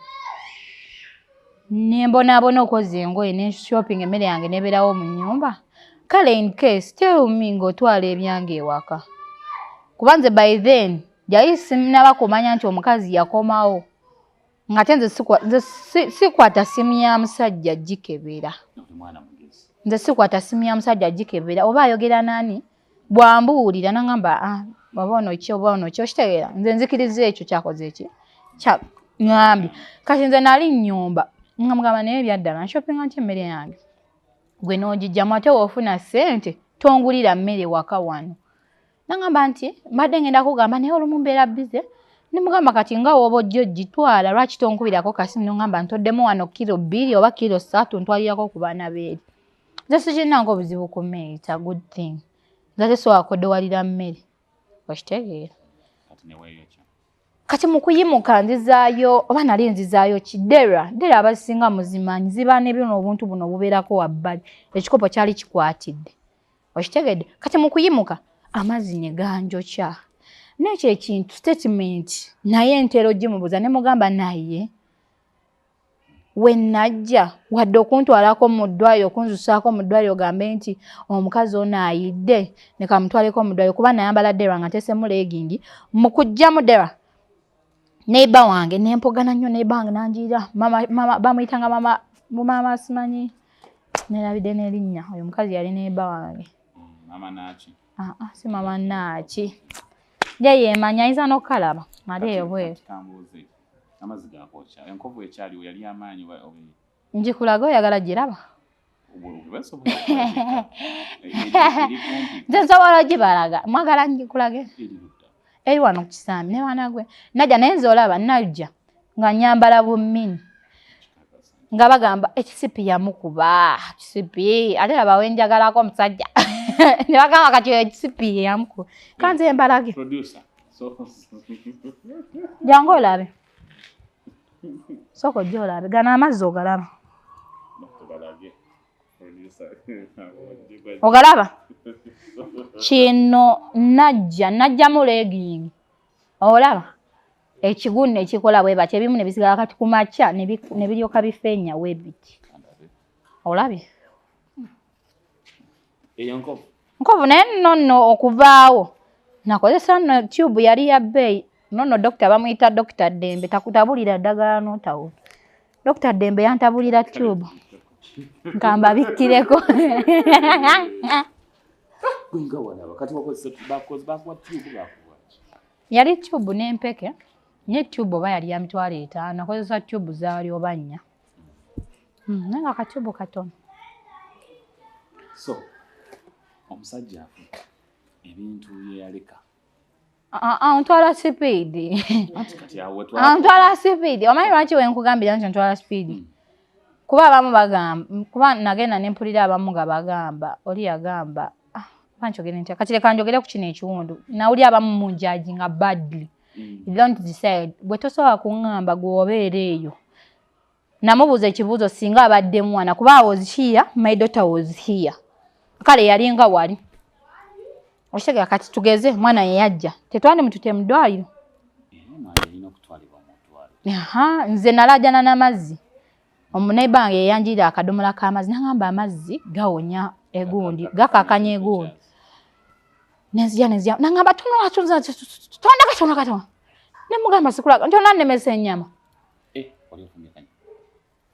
nembonaabona okwoza engoye ne shopping, emmere yange nebeerawo mu nnyumba. Kale in case tell me ng'otwala ebyange ewaka, kuba nze by then yali sinaba kumanya nti omukazi yakomawo, ng'ate nze sikwata simu ya musajja gikebera. Oli mwana mugezi. Nze sikwata simu ya musajja gikebera oba ayogera nani. Bwambuulira nangamba, "Ah, oba ono ki, oba ono ki," okitegeera? Nze nzikiriza ekyo kyakoze eki ŋŋambye. Kati nze nali nnyumba nga mugamba, naye ebyaddala nshoppinga nti emmere yange gwe n'ogijjamu, ate woofuna ssente tongulira mmere waka wano. Nangamba nti mbadde ngenda kugamba, naye olumu mbeera busy. Nemugamba, kati nga wooba ojja ogitwala, lwaki tonkubirako kasimu nongamba ntoddemu wano kilo 2 oba kilo 3, ntwalirako ku baana beeri? Nze sikirinako obuzibu ku mmere, it's a good thing. Nze ate sobola kodowalira mmere, okitegeera? Kati ne weeyokya. Kati mu kuyimuka nzizaayo, oba nali nzizaayo ki, dera dera abasinga muzimanyi, ziba nebino obuntu buno obubeerako wabbali, ekikopo kyali kikwatidde, okitegedde? Kati mu kuyimuka amazzi ne ganjokya. Nekyo ekintu statement naye ntera ogimubuuza ne mugamba, naye we najja wadde okuntwalako mu ddwaliro, okunzusaako mu ddwaliro, ogambe nti omukazi ono ayidde nekamutwaleko mu ddwaliro, kuba nayambala dera nga nteesemu legging. Mu kuggyamu dera, neighbour wange nempogana nnyo, neighbour wange nanjiira, mama, mama bamuyitanga mama, mama simanyi, nerabidde n'erinnya. Oyo omukazi yali neighbour wange. Mama naaki? Ah, ah, si mama naaki, ye yeemanya, ayinza n'okukalaba ate eyo bweru. Kati kambuuze, amazzi gakwokya, enkovu ekyaliwo yali amaanyi Njikulaga, oyagala giraba? Basobola okulabika. Eri kumpi. Nze nsobola ogibalaga, mwagala ngikulage? Eri ludda? Eri wano ku kisambi ne baana gwe najja naye. Nze olaba najja nga nyambala bumini, Kikakasa. nga bagamba ekisipi yamukuba kisipi, ate laba wenjagalako omusajja ne bagamba kati oyo ekisipi yamukuba. Kanze mbalage. Producer. So Jangu olabe, sooka ojja olabe gano amazzi, ogalaba? Tubalage. Producer. Ogalaba? Kino najja najjamu legging, olaba ekigunu ekikola bwe bati, ebimu ne bisigala. Kati ku makya ne biryoka bifeenya we biti, olabye? Eyo nkovu. Nkovu, naye nno nno okuvaawo nakozesa nno tube yali ya bbeeyi. Nonno dokita bamuyita Dokita Ddembe, takutabulira ddagala n'otawula. Dokita Ddembe yantabulira tube, nkambabikkireko. Gwe nga walaba kati wakozesa bakoze bakuwa tube, bakuwa ki? Yali tube n'empeke, nye tube oba yali ya 50,000. Nakozesa tube zaali oba nnya. Naye nga katube katono. So omusajja afudde, ebintu bye yaleka? Ah, ah, ntwala speed. Anti kati awo Ah, ntwala speed. Omanyi lwaki wenkugambira nti ntwala speed? Kuba abamu bagamba, kuba nagenda nempulira abamu nga bagamba, oli yagamba, ah, bankyogere ntya, kati leka njogere ku kino ekiwundu. Nawuli abamu munjudginga badly. You don't decide. Bwe tosobola kuŋŋamba gwe obeera eyo. Namubuuza ekibuuzo singa abadde mwana, kuba I was here, my daughter was here. Kale yalinga wali. Okitegeera? Kati tugeze mwana ye yajja, tetwandimutute mu ddwaliro? Era alina okutwalibwa mu ddwaliro. Aha, nze nalajana n'amazzi. Omuneighbour wange yeyanjirira akadomola k'amazzi, n'aŋŋamba amazzi gawonya egundi, gakakanya egundi. Nenzija n'aŋŋamba tunula tonda katono katono. Ne mugamba sikulaga nti onannemesa ennyama. Eh, oli ofumbye?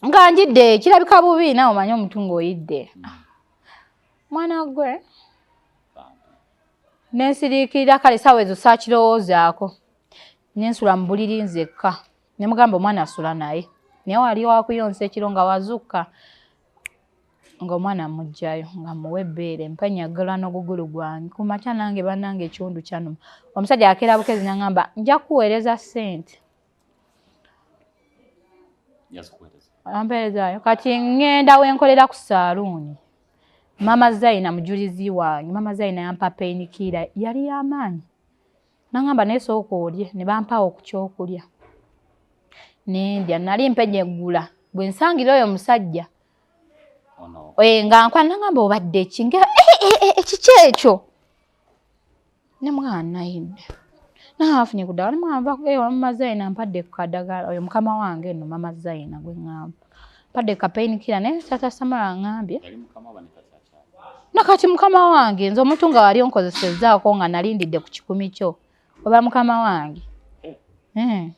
Nga njidde, kirabika bubi naawe omanyi omuntu ng'oyidde. Mwana gwe nensiriikirira, kale essaawa ezo saakirowoozaako. Nensula mu buliri nzekka. Ne mugamba omwana asula naye. Naye wali wakuyonsa ekiro nga wazukka, ng'omwana amuggyayo nga muwa ebbeere, mpanyagala n'ogugulu gwange. Ku makya nange bannange ekiwundu kyannuma. Omusajja akeera bukezi n'aŋŋamba nja kukuweereza ssente. Yazikuweereza? Ampeerezaayo. Kati ŋŋenda we nkolera ku saaluuni. Maama Zaina mujulizi wange. Maama Zaina yampa painkiller yali y'amaanyi. N'aŋŋamba naye sooka olye, ne bampaawo ku kyokulya. Nendya, nali mpenyegula. Bwe nsangira oyo omusajja ono nga nkwana, n'aŋŋamba obadde ki? Nga kiki ekyo? Ne mugamba nayidde. N'aŋŋamba afunye ku ddagala, ne mugamba nva ewa Maama Zaina mpadde ku kadagala. Oyo mukama wange nno Maama Zaina gwe ŋŋamba. Mpadde ka painkiller naye taata Samara aŋŋambye. Yali mukama oba ne kati akyali? Nakati mukama wange, nze omuntu nga wali onkozesezzaako nga nalindidde ku 100 kyo, oba mukama wange. Eh. Eh.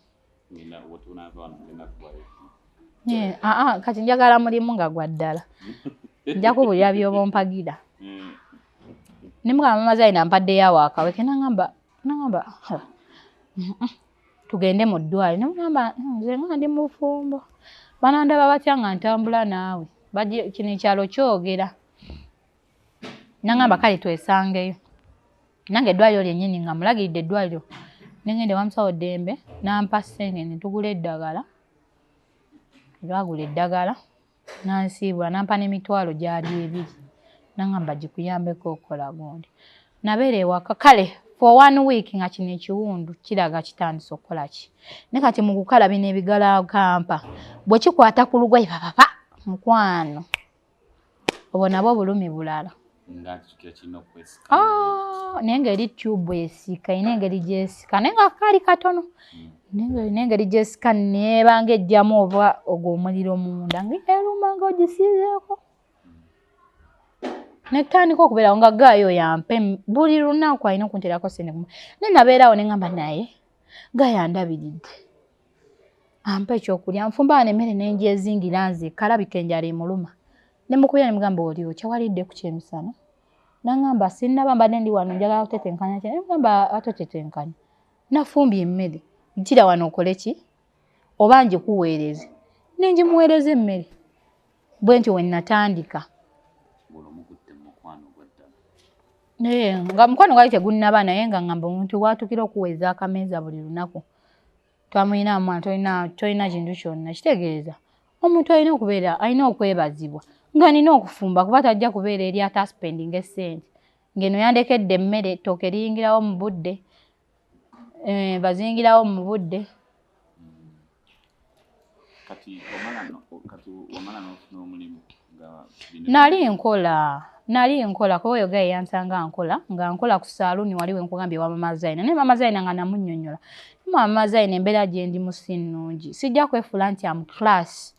Ngenda wetunaava wano ngenda kubayo. Eh, aa kati njagala mulimu nga gwa ddala. Nja kubulira by'oba ompagira. Ne mugamba Maama Zaina mpaddeyo awo akaweke, n'aŋŋamba "Ha, tugende mu ddwaliro." Ne mugamba nze nga ndi mufumbo. Banandaba batya nga ntambula naawe? Kino ekyalo kyogera. N'aŋŋamba kale twesangeyo. Nange eddwaliro lyennyini nga mulagiridde eddwaliro. Ne ŋŋenda ewa musawo Ddembe n'ampa ssente ne tugula eddagala. Twagula eddagala n'ansiibula n'ampa n'emitwalo gyali 2. N'aŋŋamba gikuyambeko okukola gundi. Nabeera ewaka kale for one week nga kino ekiwundu kiraga kitandise okukola ki. Naye kati mu kukala bino ebigala kampa bwe kikwata ku lugoye papapa mukwano. Obwo nabwo bulumi bulala. Nga kikira kirina okwesika. Ah, naye ng'eri tube esika, erina engeri gy'esika naye nga kaali katono. Naye erina engeri gy'esika neebanga ejjamu oba ogwo omuliro munda ng'eruma ng'ogisiizeeko. Netandika okubeerawo nga gaayo yampe buli lunaku alina okunteerako ssente. Naye nabeerawo ne ŋŋamba naye gaayo andabiridde. Ampa ekyokulya, nfumba wano emmere ne ngyezingira nze kalabika enjala emuluma. Ne mukubira ne mugamba oli otya walidde ku kyemisana? N'aŋŋamba sinnaba, mbadde ndi wano njagala kutetenkanya ki. Ne mugamba ate otetenkanya. Nafumbye emmere, ntira wano okole ki? Oba ngikuweereze. Ne ngimuweereza emmere. Bwe ntyo we natandika. Ng'olwo mukutte mu mukwano gwa ddala. Naye nga mukwano gwali tegunnaba, naye nga ŋŋamba omuntu bw'atuukira okuweeza akameeza buli lunaku. Twamulina mwana tolina kintu kyonna kitegeeza omuntu alina okubeera alina okwebazibwa nga nina okufumba kuba tajja kubeera eri ate aspendinga essente ng'eno yandekedde emmere, ettooke liyingirawo mu budde, baziyingirawo mu budde. Kati wamala n'ofuna omulimu nga Nali nkola kuba oyo gaye yansanga nkola nga nkola ku saaluuni wali we nkugambye wa Mama Zaina. Naye Mama Zaina nga namunnyonnyola, Mama Zaina, embeera gye ndimu si nnungi, sijja kwefuula nti am class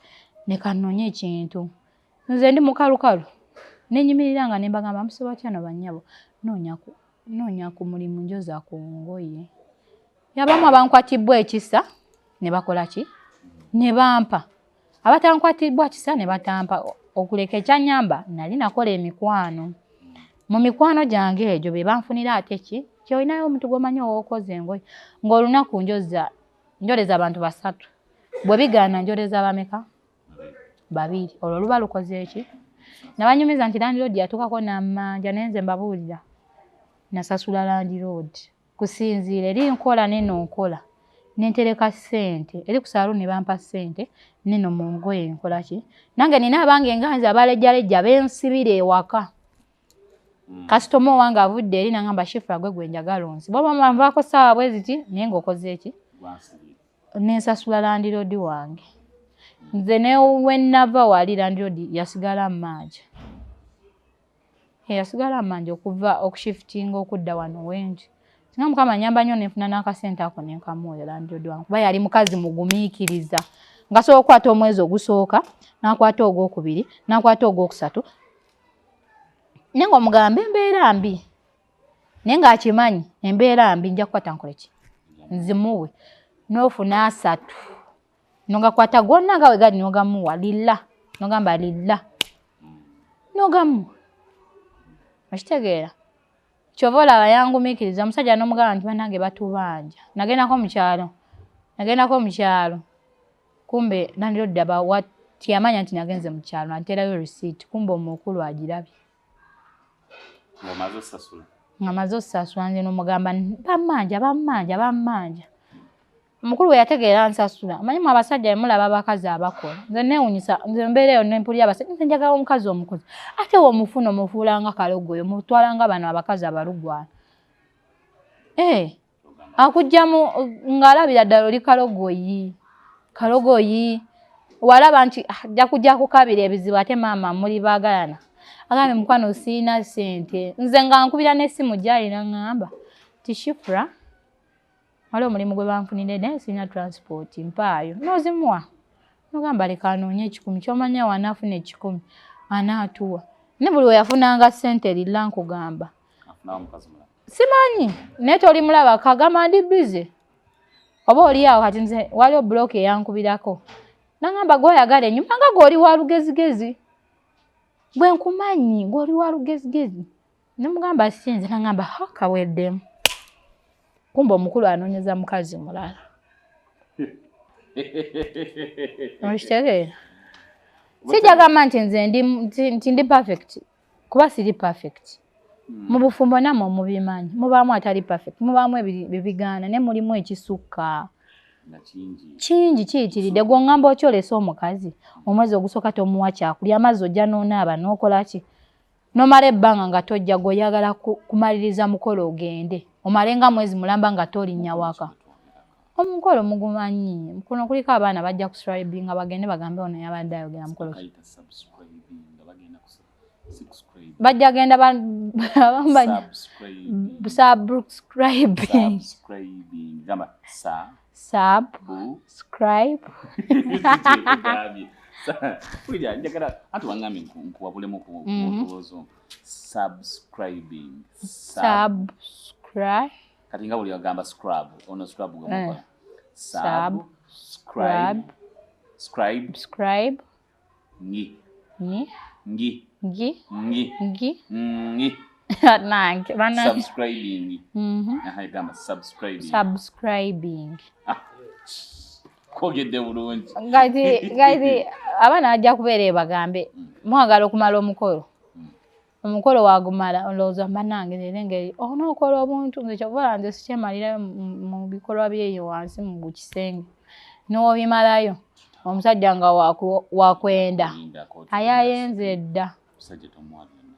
ne kannoonye ekintu. Nze ndi mukalukalu nenyimirira nga ne mbagamba musiba kyano bannyabo, noonya ku mulimu njoza ku ngoye. Yabamu abankwatibwa ekisa ne bakola ki ne bampa, abatankwatibwa kisa ne batampa. Okuleka ekyanyamba nali nakola emikwano, mu mikwano gyange egyo be banfunira ate ki kyolinayo omuntu gw'omanyi owookoza engoye ng'olunaku njoza njoleza abantu basatu, bwe bigaana njoleza bameka? Babiri. Olwo luba lukoze eki nabanyumiza nti landlord yatuukako nammanja, naye nze mbabuulira nasasula landlord kusinziira eri nkola neno nkola. Nentereka ssente eri ku saaluuni, bampa ssente neno mu ngoye. Nkola ki? Nange nina abange nga nze abalejjalejja bensibira ewaka. Kasitoma owange avudde eri nangamba, "Shifra, gwe gwe njagala onsi bwoba nvaako ssaawa bwe ziti, naye ng'okoze eki?" Nensasula landlord wange. Nze newenava wali, landlord yasigala mmanja, yasigala mmanja okuva okushiftinga okudda wano wendi. Singa Mukama nyamba nnyo nenfuna n'akasente ako nenkamuwoyo landlord wange, kuba yali mukazi mugumiikiriza, ngasobola okukwata omwezi ogusooka, n'akwata ogwokubiri, n'akwata ogwokusatu, naye ng'omugamba embeera mbi, naye ng'akimanyi embeera mbi, nja kukwata nkole ki, nzimuwe. N'ofuna 30 nogakwata gonna nga we gali, nogamuwa lilla, nogamba lilla, nogamuwa. Okitegeera? Kyova olaba yangumiikiriza omusajja, n'omugamba nti bannange batubanja. Nagendako mukyalo, nagendako mukyalo, kumbe landlord aba tiyamanya nti nagenze mukyalo, anteerayo receipt, kumbe omukulu agirabye. Nga maze osasula. Nze nomugamba bammanja, bammanja, bammanja. Omukulu we yategeera nsasula. Omanyi mu abasajja emulaba abakazi abakola, nze neewunyisa. Nze mbeera eyo nempulira abasajja, nze njagala omukazi omukozi, ate womufuna omufuula nga kalogoyo, mutwala nga bano abakazi abalugwana. Eh, akugjamu ng'alabira ddala oli kalogoyi, kalogoyi. Walaba nti ajja kujja kukabira ebizibu, ate maama muli baagalana, agambye, "Mukwano, siina ssente." Nze nga nkubira n'essimu gyalina, ŋŋamba ti, "Shifra, waliwo omulimu gwe banfunire naye sirina transport, mpaayo." N'ozimuwa, nogamba leka anoonye 100, kyomanya wanaafuna 100 anaatuwa. Ne buli we yafunanga ssente lilla, nkugamba simanyi, naye tolimulaba kagamba ndi busy oba oli awo. Kati nze waliwo bulooka eyankubirako nangamba, "Gweoyagala ennyumba nga gw'oli wa lugezigezi, gwe nkumanyi, gw'oli wa lugezigezi." Nemugamba sinze, nangamba ha, kaweddemu. Kumbe omukulu anoonyeza mukazi mulala. Okitegeera? Sijagamba nti nze nti ndi perfect, kuba siri perfect. Mu bufumbo nammwe mubimanyi, mubaamu atali perfect, mubaamu ebibigaana, naye mulimu ekisukka kingi kiyitiridde. Gwoŋŋamba okyolesa omukazi omwezi ogusooka tomuwa kyakulya, amazzi ojja n'onaaba n'okola ki, nomala ebbanga nga tojja, gweoyagala kumaliriza mukolo ogende omale nga mwezi mulamba nga tolinnya waka. Omukolo mugumanyi, kuno kuliko abaana bajja kuscribinga, bagende bagambe ono yabadde ayogera mukolo. Bajja genda subscribing, subscribe. Njagala anti wangambye nkuwabulemu ku ndowoozo. Subscribing. Subscribe. Kati nga buli agamba scrub, ono scrub gwemukola. Subscribe, scribe. Subscribe. Ngi. Ngi. Ngi. Ngi. Ngi. Ngi. Ngi. Nange bana. Subscribing. Aha, gamba subscribing. Subscribing. Kwogedde bulungi. Kati abaana bajja kubeera eyo bagambe mwagala okumala omukolo. Omukolo wagumala, olowooza bannange leero engeri onookola obuntu. Nze kyova nze sikyemalirayo mu bikolwa byeyo wansi mu kisenge, n'obimalayo omusajja nga wakwenda ayayenze dda. Omusajja tomuwa byonna.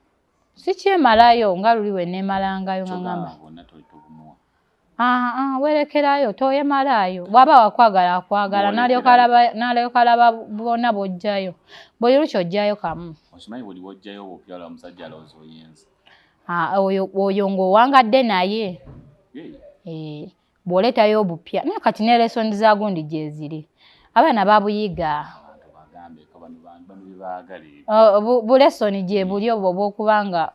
Sikyemalayo nga luli we neemalangayo nga ngamba. Kyogamba bonna tobumuwa. Ah, ah, werekerayo, toyemalaayo. Bw'aba wakwagala akwagala, n'alyoka alaba bwonna bw'ojjayo. Buli lukya ojjayo kamu. Okimanyi buli wojjayo obupya, omusajja alowooza oyenze. Ah, oyo ng'owangadde naye. Hey. Eh, bw'oleetayo obupya, naye kati ne lesson za gundi gyeziri, abaana babuyiga. Abantu bagambeko bano byebaagala ebyo. Oh, bu lesson gye buli obwo obw'okubanga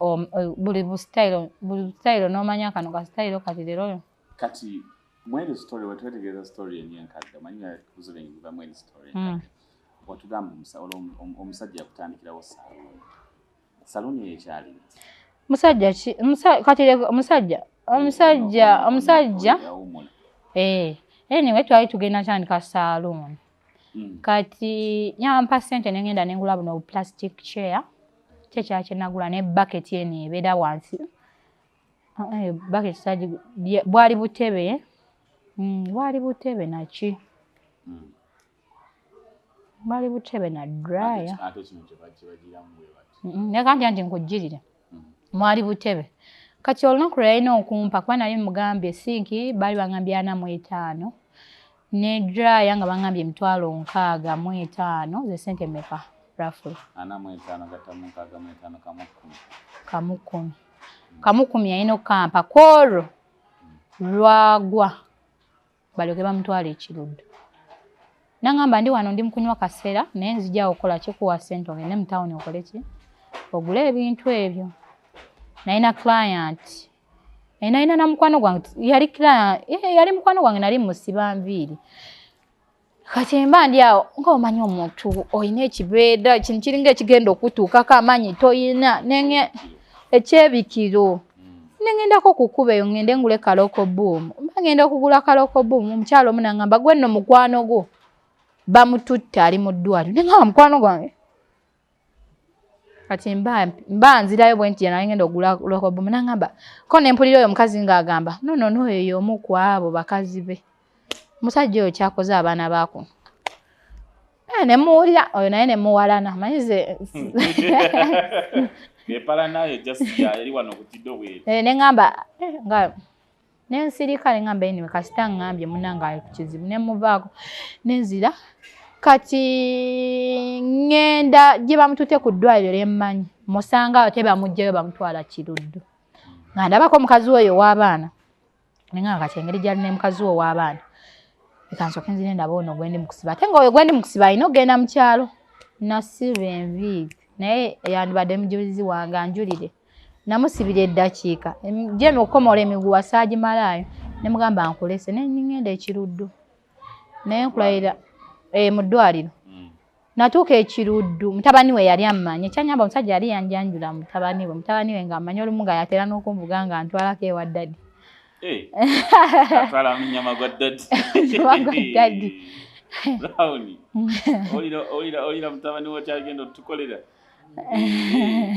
buli bu style n'omanya kano ka style kati leero. Kati mweri story wetwetegereza, story eri enkadde, omanyi nga kuziba biva mweri story enkadde, watugamba omusajja yakutandikirawo saluuni. Saluuni eyo ekyaliwo? Musajja ki? Kati omusajja Yawummula. Eh, anyway, twali tugenda tandika saloon. Kati yampa ssente nengenda nengula buno plastic chair, kyekyala kyenagula, ne bucket eno ebeera wansi. Ah, eh, bucket sagi bwali butebe. Bwali butebe naki, bwali butebe na dryer. Ate kino kyebagiramu bwe bati. Naye nti nkugirire, mwali butebe. Kati olunaku lwe yalina okumpa, kuba nali mugambye sinki baali bangambye 45 ne dryer nga bangambye 650,000. Ze sente meka roughly? 45 gattamu 65, 110. 110, 110 yalina okukampa kwolwo lwagwa balyoke bamutwala ekiruddu. Nangamba ndi wano ndi mukunywa kaseera, naye nzija okukola kikuwa ssente ogende mu tawuni okole ki, ogule ebintu ebyo. Nalina client, nalina na mukwano gwange, yali client, yali mukwano gwange, nali musiba nviiri. Kati mba ndi awo nga omanyi omuntu olina ekibeeda kino kiringa ekigenda okutuukako, amaanyi toyina nenge ekyebikiro, nengendako ku kkubo eyo ngende ngule kaloko boom. Mba ngenda okugula kaloko boom, omukyalo omu nangamba, gwe nno mukwano gwo bamututte ali mu ddwaliro. Nengamba mukwano gwange. Kati mba nzirayo bwe nti nali ngenda okugula loko boom, nangamba ko nempulira oyo omukazi ng'agamba no no no, oyo y'omu ku abo bakazi be, omusajja oyo kyakoze abaana bakuno. Nemuwulira oyo naye nemuwalana manyize. Epalanayo just yali wano ku kiddo bweri. Neŋŋamba nga nensirika, neŋŋamba anyway kasita ŋŋambye munnange ali ku kizibu, nemuvaako nenzira. Kati ŋŋenda gye bamututte ku ddwaliro lyemmanyi, musanga awo tebamuggyayo, bamutwala Kiruddu, nga ndabako omukazi we oyo ow'abaana. Neŋŋamba kati engeri gyali ne mukazi we ow'abaana, leka nsooke nzire ndaba ono gwendi mu kusiba, ate nga oyo gwendi mu kusiba alina okugenda mu kyalo. Nasiba enviiri, naye yandibadde mujulizi wange anjulire, namusibira eddakiika jemi okukomola emiguwa saagimalaayo, ne mugamba nkulese ne ŋŋenda ekiruddu. Naye nkulayira mu ddwaliro natuuka ekiruddu, mutabani we yali ammanyi. Ekyanyamba omusajja yali yanjanjula mutabani we, mutabani we ng'amanyi, olumu nga yatera n'okunvuga nga ntwalako ewa daddy. Atwala munyama gwa daddy. Gwa daddy. Brown, olira mutabani wo kyagenda otukolera.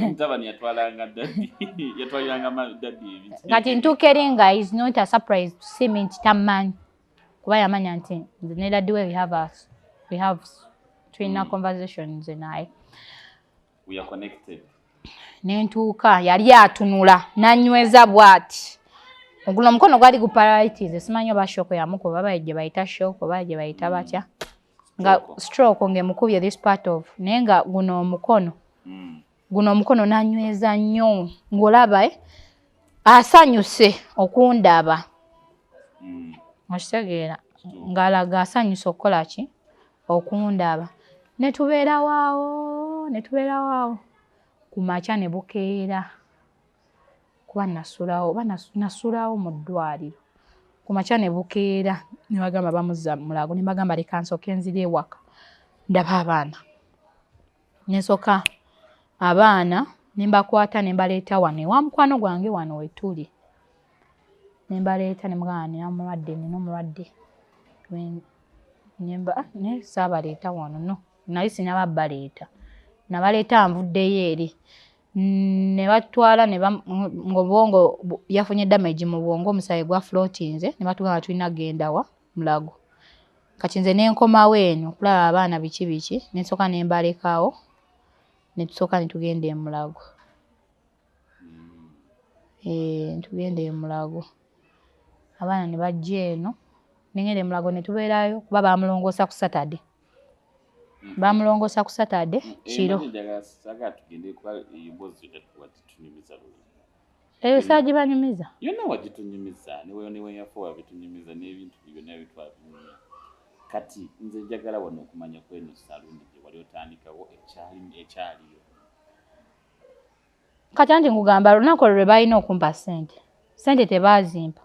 Mutabani yatwalanga daddy, yatwaliranga daddy ebiti. Kati ntuuka eri nga is not a surprise to see me nti tammanyi, kuba yamanya nti nze ne daddy we we have tulina conversation nze naye. We are connected. Nentuuka yali atunula nanyweza bw'ati, guno omukono gwali guparalytize, simanyi oba shock yamukuba oba gye bayita shock oba gye bayita batya, nga stroke ng'emukubye this part of, naye nga guno omukono, guno omukono nanyweza nnyo ng'olaba asanyuse okundaba. Okitegeera ng'alaga asanyuse okukola ki, okundaba. Ne tubeerawaawo, ne tubeerawaawo ku makya ne bukeera, kuba nasulawo oba nasulawo mu ddwaliro. Ku makya ne bukeera ne bagamba bamuzza Mulago, ne bagamba leka nsooke nzire ewaka ndaba abaana. Ne nsooka abaana ne mbakwata ne mbaleeta wano ewa mukwano gwange wano we tuli. Ne mbaleeta ne mugamba nina omulwadde, nina omulwadde. Naye saabaleeta wano, no nali sinnaba baleeta, nabaleeta nvuddeyo eri ne batwala ne ng'obwongo yafunye damage mu bwongo, omusaayi gwa floatinze, ne batugamba tulina kugenda wa Mulago. Kati nze ne nkomawo eno okulaba abaana biki biki, ne nsooka ne mbalekawo ne tusooka ne tugenda e Mulago. Ne tugenda e Mulago, abaana ne bajja eno, ne ngenda e Mulago ne tubeerayo kuba baamulongoosa ku Saturday, baamulongoosa ku Saturday kiro. Saagala tugende kuba emboozi wagitunyumiza luli. Eyo saagibanyumiza. Yonna wagitunyumiza, newe yafa wabitunyumiza n'ebintu byonna bitwabinyumya. Kati nze njagala wano okumanya kweno saluuni gye wali otandikawo ekyaliyo. Kati anti nkugamba olunaku olwo lwe balina okumpa ssente, ssente tebaazimpa.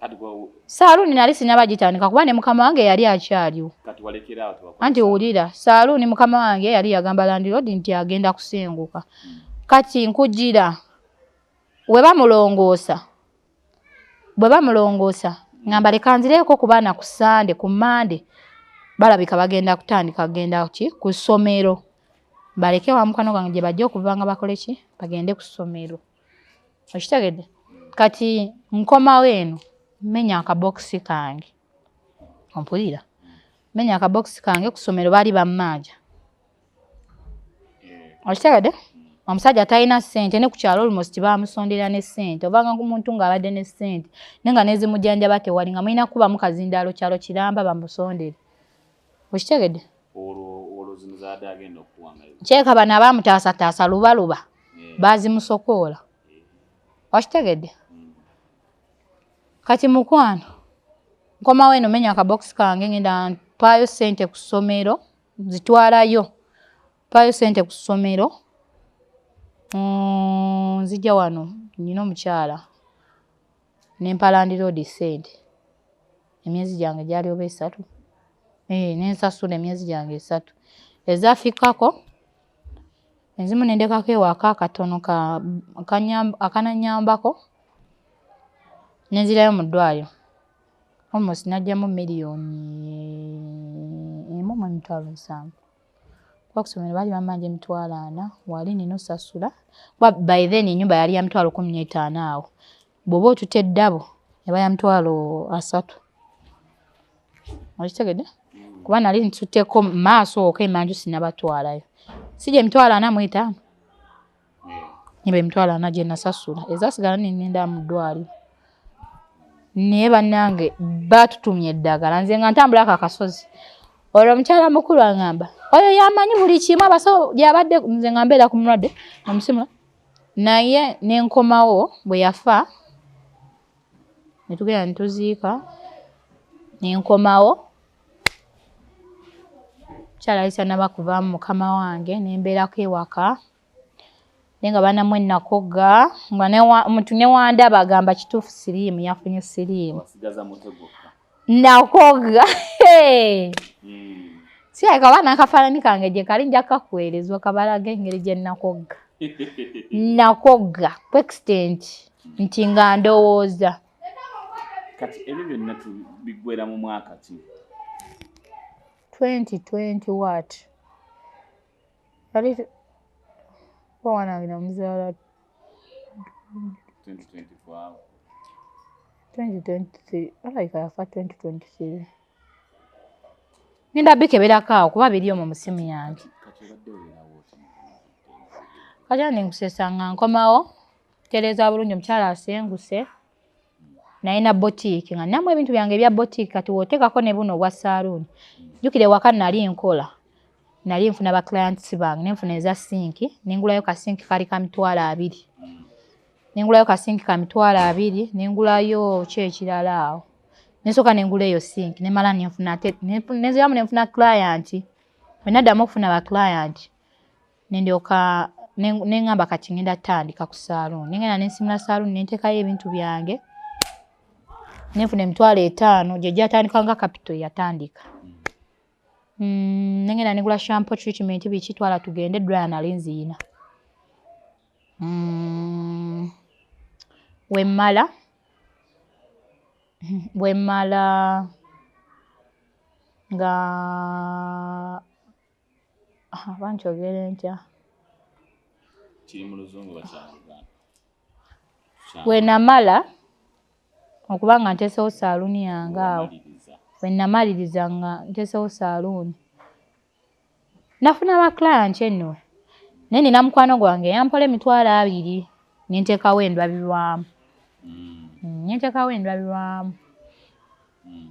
Kati gwe Saaluuni nali sinaba gitandika kuba ne mukama wange yali akyaliwo. Kati walekeraawo tebakola? Anti wulira, saaluuni mukama wange yali yagamba landlord nti agenda kusenguka. Kati nkugira we bamulongoosa, bwe bamulongoosa ngamba leka nzireeko ku baana ku Sande, ku Mande balabika bagenda kutandika kugenda ki ku ssomero, baleke wa mukwano gwange gye bajja okuva nga bakole ki, bagende ku ssomero. Okitegedde? Kati nkomawo eno mmenya akabokisi kange. Ompulira, menya akabokisi kange ku ssomero, baali bammanja. Okitegedde? Omusajja talina ssente, ne ku kyalo almost bamusondera ne ssente. Ovanga ku muntu ng'abadde ne ssente, naye nga nezimujjanjaba tewali, nga mulina kubamu kazindaalo kyalo kiramba bamusondere. Okitegedde? Olwo zino zaadde agenda okuwangayo. Kyeka bano abamutaasataasa lubaluba bazimusokoola. Okitegedde? Kati mukwano, nkomawo eno, menya akabokisi kange, ngenda mpaayo ssente ku ssomero, zitwalayo, mpaayo ssente ku ssomero. Nzija wano nina omukyala, nempa landlord ssente, emyezi gyange gyali oba 3, nensasula emyezi gyange 3 ezafikako, ezimu nendekako ewaka akatono akananyambako, nenzirayo mu ddwaliro. Almost najjamu 1,700,000, kuba ku ssomero baali bambanja 40,000, wali nina osasula, kuba by then ennyumba yali ya 15,000. Awo bw'oba otuta eddabo eba ya 30,000. Okitegedde? Kuba nali ntutteko maaso okwo, emanju sinnabatwalayo, si gye 45,000, niba 40,000 gye nasasula, ezasigala nengenda mu ddwaliro. Naye bannange, batutumya eddagala, nze nga ntambula ako akasozi. Olwo omukyala mukulu aŋŋamba, oyo yamanyi buli kimu, abasawo gyabadde, nze nga mbeera ku mulwadde omusimula. Naye nenkomawo bwe yafa, ne tugenda ne tuziika, nenkomawo, mukyala yali tannaba kuvaamu mukama wange, nembeerako ewaka. Naye nga banamwe, nakogga nga omuntu newandaba agamba kituufu siriimu, yafunye siriimu. Nakogga sirabika oba nakafaanani kange gye kali, nja kakuweereza okabalaga engeri gye nakogga. Nakogga ku extent nti nga ndowooza. Kati ebyo byonna biggwera mu mwaka ki? 2020 what, yali omwana wange namuzaala 2024. 2023, alabika yafa 2023. Ngenda bikeberako awo kuba biri omwo mu simu yange. Kati obadde obeerawo oti? Kati andi nkusesa nga nkomawo tereeza bulungi, omukyala asenguse, nalina boutique nga ninamu ebintu byange ebya boutique. Kati wooteekako ne buno obwa saaluuni, jjukira ewaka nali nkola, nali nfuna ba clients bange, nenfuna eza sink, nengulayo ka sink kaali ka 20,000, nengulayo ka sink ka 20,000, nengulayo ki ekirala awo, nensooka nengula eyo sink, nemala nenfuna ate nenziramu nenfuna client. Bwe naddamu okufuna ba client, nendyoka neŋŋamba kati ngenda ttandika ku saaluuni. Nengenda nensimula saaluuni, nenteekayo ebintu byange, nenfuna 50,000 gye gyatandika nga capital yatandika. Nengenda negula shampoo, treatment, biki, twala tugende, dryer nali nziyina. Wemmala nga oba nkyogere ntya? Kiri mu Luzungu bakyaluganda. We namala okuba nga nteesewo saaluuni yange awo, we namaliriza nga nteesewo saaluuni, nafuna ba client anyway, naye nina mukwano gwange yampola 20,000, nenteekawo endabirwamu. Nenteekawo endabirwamu,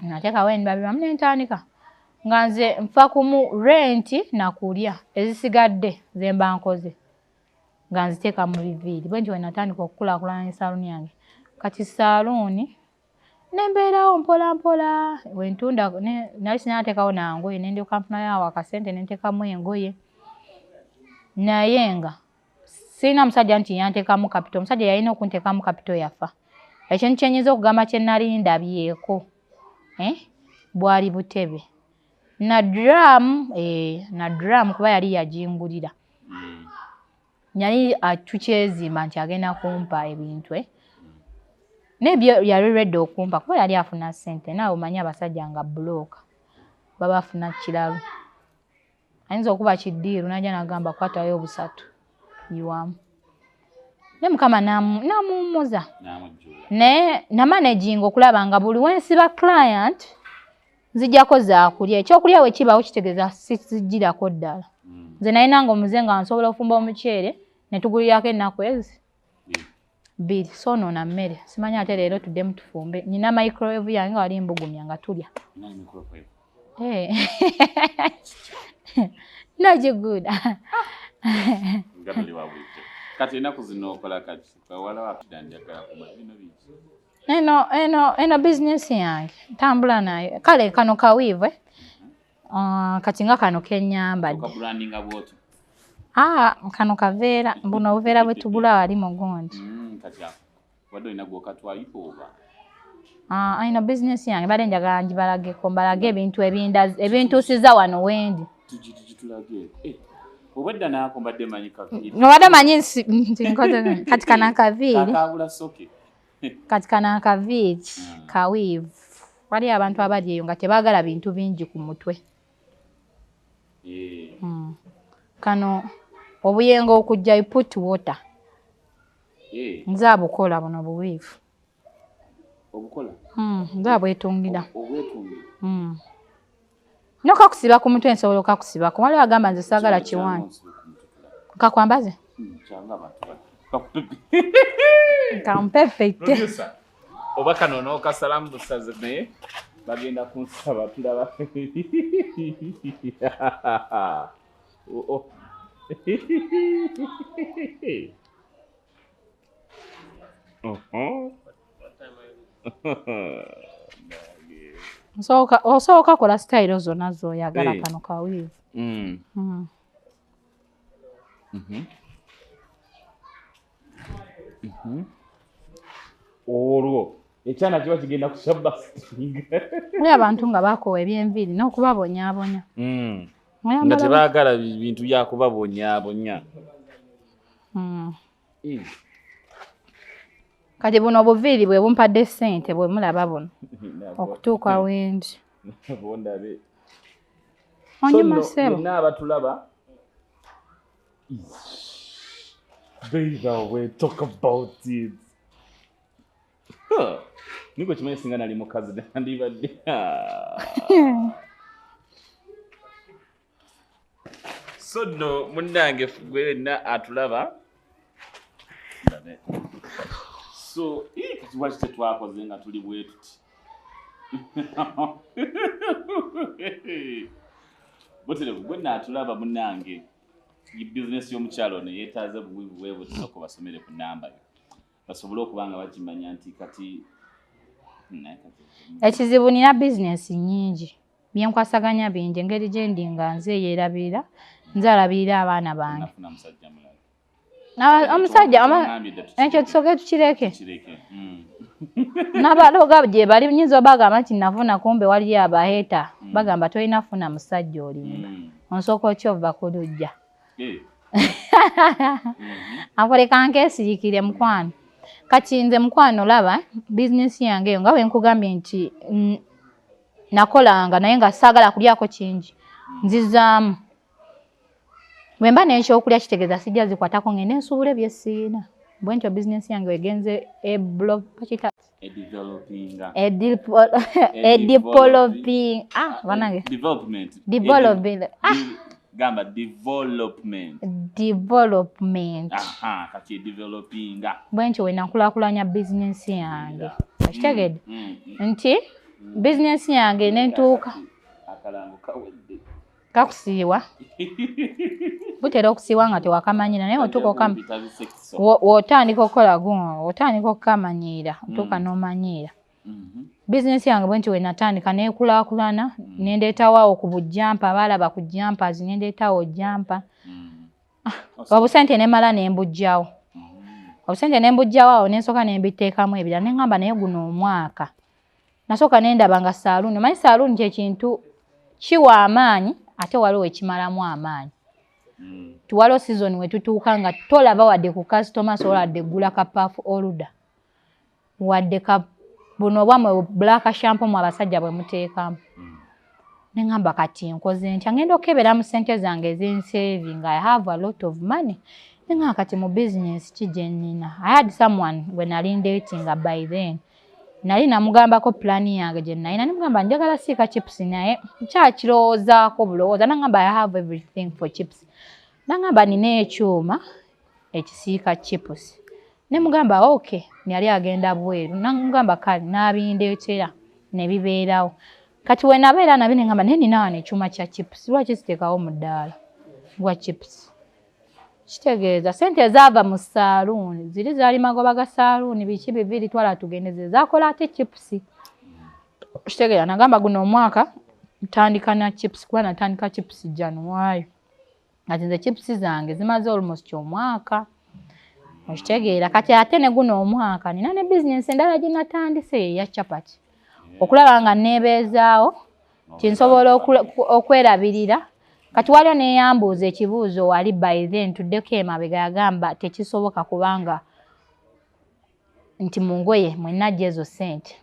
nateekawo endabirwamu, nentandika nga nze nfa kumu rent nakulya, ezisigadde ze mba nkoze nga nziteeka mu biviiri. Bwe ntyo we natandika okukulaakulanya saaluuni yange. Kati saaluuni nembeerawo mpola mpola, wentunda nali sinnateekawo na ngoye, nendyoka nfunayo awo akasente nenteekamu engoye. Naye nga sirina musajja nti yanteekamu capital. Omusajja yalina okunteekamu capital yafa. Ekintu kye nnyinza okugamba kye nali ndabyeko, eh, bwali butebe na drum, na drum, kuba yali yagingulira. Yali tukyezimba nti agenda kumpa ebintu, eh. Naye byo yali ready okumpa kuba yali afuna ssente. Naawe omanyi abasajja nga bulooka baba afuna kiralu, ayinza okuba kiddiiru najja nagamba kwatayo obusatu yiwamu, naye Mukama namuwummuza. Naye namanaginga okulaba nga buli wensiba client. Nzijjako zaakulya. Ekyokulya we kibawo kitegeeza sizijjirako ddala. Nze nalina nga omuze nga nsobola ofumba omuceere ne tugulirako ennaku ezi 2, soonoona mmere. Simanyi ate leero tuddemu tufumbe. Nina microwave yange wali mbugumya nga tulya. Nagiguda. Kati ennaku zino okola kaki? Eno eno eno bizinesi yange ntambula nayo. Kale kano kawiive kati nga kano kenyambadde. Kano kaveera, buno obuveera bwe tugula wali mu gundi. Eno bizinesi yange mbadde njagala ngibalageko, mbalage ebintu ebintuusiza wano wendi. Obwedda naako mbadde manyi kaviiri. Obadde manyi nti nkoze kati kano akaviiri. Kati kano akaviiri kawiivu. Waliyo abantu abali eyo nga tebaagala bintu bingi ku mutwe. Kano obuyengo okujja you put water. Nze abukola buno buwiivu. Obukola? Nze abwetungira. Obwetungira? Nokakusiba ku mutwe nsobola okakusibako. Waliwo agamba nze saagala kiwanyi. Nkakwambaze? Nkampefekite. Oba kano n'okasalamu busaze naye bagenda kunsaba tulaba. Osooka kola sitayiro zonna z'oyagala kano kawiivu. Olwo ekyana kiba kigenda kushabastinga. Naye abantu nga bakoowa ebyenviiri n'okubabonyaabonya. Nga tebaagala bintu bya kubabonyaabonya. Kati buno obuviiri bwe bumpadde ssente bwe mulaba buno okutuuka wendi. Onyuma ssebo. Yenna abatulaba. Baby, we talk about it. Niko kimanyi singa nali mukazi nandibadde. So nno munnange gwe wenna atulaba. So kati lwaki tetwakoze nga tuli bwe tuti? Butereevu gwe nno atulaba munnange. Bizinesi y'omukyalo ono yeetaaze buwivu bwe buti sooka obasomere ku nnamba yo. Basobole okuba nga bakimanya nti kati ekizibu nina bizinesi nnyingi, byenkwasaganya bingi, engeri gye ndi nga nze yeerabirira, nze alabirira abaana bange. Omusajja ekyo tusooke tukireke. N'abaloga gye bali nnyinza obagamba nti nafuna kumbe waliyo abaheeta bagamba tolina funa musajja olimba. Onsooka okyova ku luggya. Akoleka nkeesirikire mukwano. Kati nze mukwano laba bizinesi yange eyo nga bwe nkugambye nti nakolanga naye nga saagala kulyako kingi. Nzizaamu. Bwe mba n'ekyokulya kitegeeza sijja zikwatako ngende nsuubule bye siyina. Bwe ntyo bizinesi yange egenze Gamba development. Development. Kati developinga. Bwe ntyo we nakulaakulanya bizinesi yange. Okitegedde? Nti bizinesi yange ne ntuuka. Akalango kawedde. Kakusiiwa. Butera okusiiwa nga tewakamanyira naye otuuka w'otandika okukola guno, otandika okukamanyiira, otuuka n'omanyiira. Bizinesi yange bwe nti we natandika neekulaakulana ne ndeetawo awo ku bujjampa, abaalaba ku jumpers ne ndeetawo jumper. Obusente ne mmala ne mbuggyawo. Obusente ne mbuggyawo awo ne nsooka ne mbiteekamu ebirala ne ŋŋamba naye guno omwaka. Nasooka ne ndaba nga saaluuni, omanyi saaluuni kye kintu kiwa amaanyi ate waliwo ekimalamu amaanyi. Waliwo season we tutuuka nga tolaba wadde ku kasitoma asobola wadde ggula ka puff oluda. Wadde ka buno obwammwe black shampoo mu abasajja bwe muteekamu. Ne ŋŋamba kati nkoze ntya ngenda okukebera mu ssente zange ezensevinga I have a lot of money. Ne ŋŋamba kati mu bizinesi ki gye nnina. I had someone gwe nali ndatinga by then. Nali namugambako pulaani yange gye nalina, nemugamba njagala siika chips, naye nkyakirowoozaako bulowooza. Nangamba, "I have everything for chips." Nangamba, "Nina ekyuma ekisiika chips." Nemugamba, "Okay." Yali agenda bweru. Namugamba, "Kale." N'abindeetera ne bibeerawo. Kati we nabeera nabyo, nengamba, "Naye nina wano ekyuma kya chips, lwaki siteekawo mudaala gwa chips?" Kitegeeza sente ezaava mu saaluuni ziri zaali magoba ga saaluuni, biki bibiri, twala tugendeze zakola ate chips. Kitegeeza nagamba, guno omwaka ntandika na chips, kuba natandika chips January. Kati nze chips zange zimaze almost omwaka, okitegeera? Kati ate ne guno omwaka nina ne bizinensi endala gye natandise eya chapati, okulaba nga neebeezaawo tinsobola okwerabirira. Kati waliwo neyambuuza ekibuuzo wali, by then tuddeko emabega, yagamba tekisoboka kubanga nti mu ngoye mwenajja ezo ssente.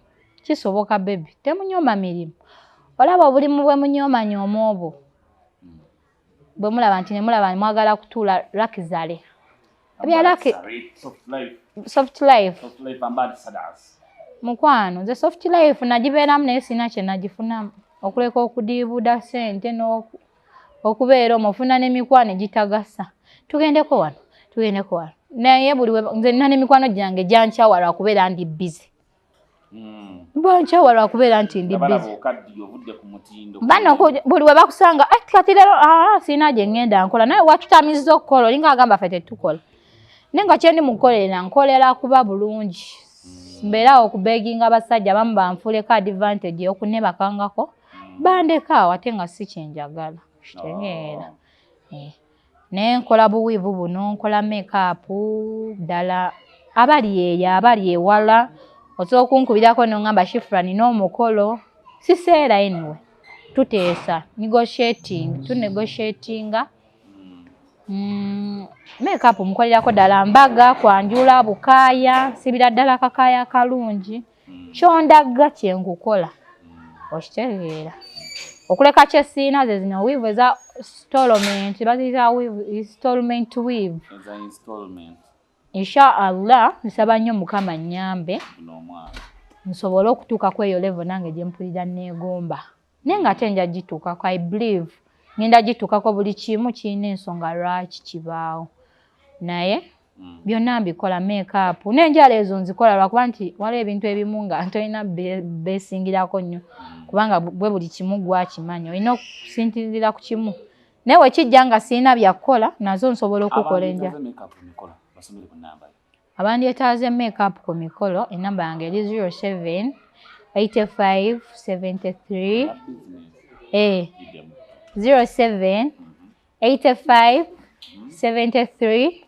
Kisoboka, baby, temunyooma mirimu. Olaba obulimu bwe munyooma obwo bwe mulaba nti nemulaba mwagala kutuula luxury, ebya soft life. Mukwano, nze soft life nagibeeramu, naye sirina kye nagifunamu okuleka okudiibuda ssente okubeera omwo ofuna n'emikwano egitagasa. Tugendeko wano, tugendeko wano, naye buli nze nina n'emikwano gyange gyankyawa lwakubeera ndi busy. Bankyawa lwakubeera nti ndi busy. Bano buli we bakusanga, eh, kati leero sirina gye ŋŋenda nkola, naye watutamizza okukola, olinga agamba ffe tetukola. Naye nga kyendi mukukolera, nkolera kuba bulungi, mbeerawo okubeginga abasajja abamu banfuuleko advantage okunebakangako, bandekaawo, ate nga si kyenjagala, kitegeera? Eh. Naye nkola buwiivu buno, nkola makeup ddala abali eyo, abali ewala osobola okunkubirako noŋŋamba, "Shifra, nina omukolo." Siseera, anyway tuteesa, negotiating, tunegotiatinga. Makeup mukolerako ddala mbaga, kwanjula, bukaaya, nsibira ddala kakaaya kalungi. Kyondaga kyenkukola, okitegeera? Okuleka kyesiina ze zino weave eza installment, baziyita weave, installment weave. Eza installment. Insha Allah, nsaba nnyo Mukama nnyambe guno omwaka nsobole okutuuka ku eyo level nange gye mpulira neegomba, naye nga ate nja gituukako. I believe ngenda gituukako. Buli kimu kirina ensonga lwaki kibaawo, naye byonna mbikola, makeup n'enjala ezo nzikola lwakuba nti waliwo ebintu ebimu nga tolina beesingirako nnyo, kubanga bwe buli kimu gwakimanyi, olina okusintirira ku kimu. Naye wekijja nga sirina byakukola, nazo nsobola okukola enjala. Abandyetaaze makeup ku mikolo basomere ku namba yo. Abandyetaaze makeup ku mikolo, enamba yange eri 07 85 73 Eya business. Eh, giddemu. 07 85 73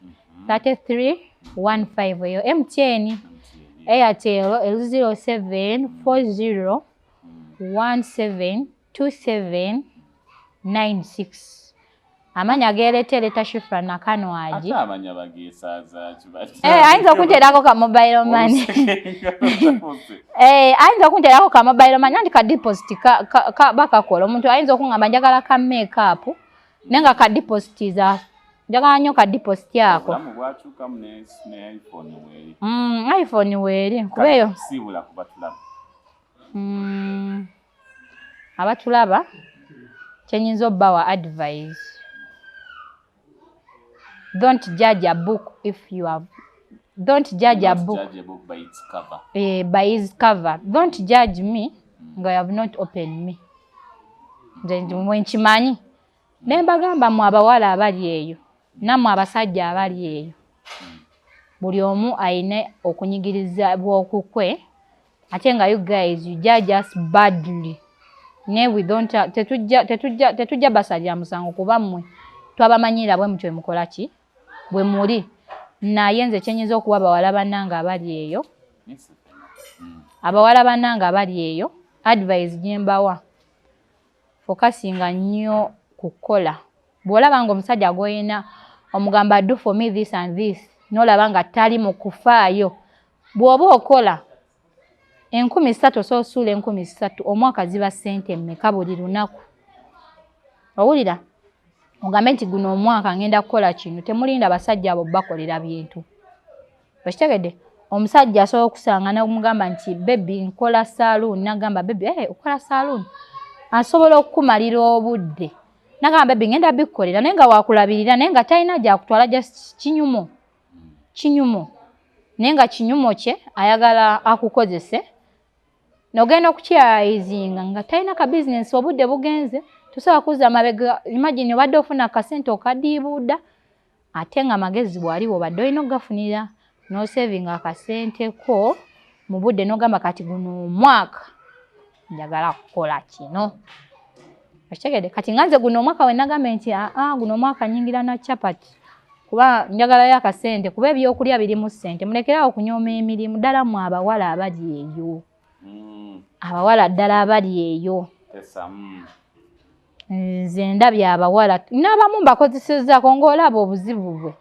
33 15, eyo MTN. MTN. Airtel eri 07 40 17 27 96. Amanya geereeta Shifra Nakanwagi. Ate amanya bageesaaza ki? Eh, ayinza okunteerako ka mobile money. Eh, ayinza okunteerako ka mobile money anti ka deposit bakakola. Omuntu ayinza okuŋŋamba, "Njagala ka makeup," naye nga ka deposit za njagala nnyo ka deposit ako. Obulamu bwakyukamu ne iPhone weeri. iPhone weeri kuba eyo. Siibula kuba tulaba. Abatulaba kyenyinza obbawa advice, don't judge a book if you have, don't judge a Not book judge a book by its cover. Eh, by its cover. Don't judge me nga you have not opened me. Nze mwe nkimanyi, ne mbagamba mmwe abawala abali eyo, nammwe abasajja abali eyo, buli omu ayina okunyigirizibwa okukwe, ate nga you guys, you judge us badly, naye we don't, tetujja basalira musango, kuba mmwe twabamanyira bwe mutyo mukola ki bwe muli. Naye nze kyenyinza okuwa bawala bannange abali eyo, abawala bannange abali eyo, advice gye mbawa, focusinga nnyo ku kukola. Bw'olaba nga omusajja gw'olina omugamba, "Do for me this and this," n'olaba nga tali mu kufaayo, bw'oba okola 3,000, osobola osuula 3,000 omwaka, ziba ssente mmeka buli lunaku? Owulira, ogambe nti guno omwaka ngenda kukola kino. Temulinda basajja abo bakolera bintu, okitegedde? Omusajja asobola okusanga n'omugamba nti baby, nkola saloon, nagamba baby, hey, okola saloon, asobola okukumalira obudde, nagamba baby, ngenda bikkolera, naye nga wakulabirira, naye nga talina gyakutwala, just kinyumo kinyumo, naye nga kinyumo kye ayagala akukozese. Nogenda okukirealizinga nga talina ka bizinesi, obudde bugenze, tosobola kuzza mabega. Imagine obadde ofuna akasente okadiibuuda, ate nga amagezi bwali bwobadde olina okugafunira n'osavinga akasente ko mu budde, n'ogamba kati guno omwaka njagala kukola kino. Okitegedde? Kati nga nze guno omwaka we nagambe nti aa, guno omwaka nyingira na chapati kuba njagalayo akasente, kuba ebyokulya birimu ssente. Mulekerawo okunyooma emirimu, ddala mmwe abawala abali eyo. Abawala ddala abali eyo. Nze ndabye abawala n'abamu mbakozesezzaako ng'olaba obuzibu bwe.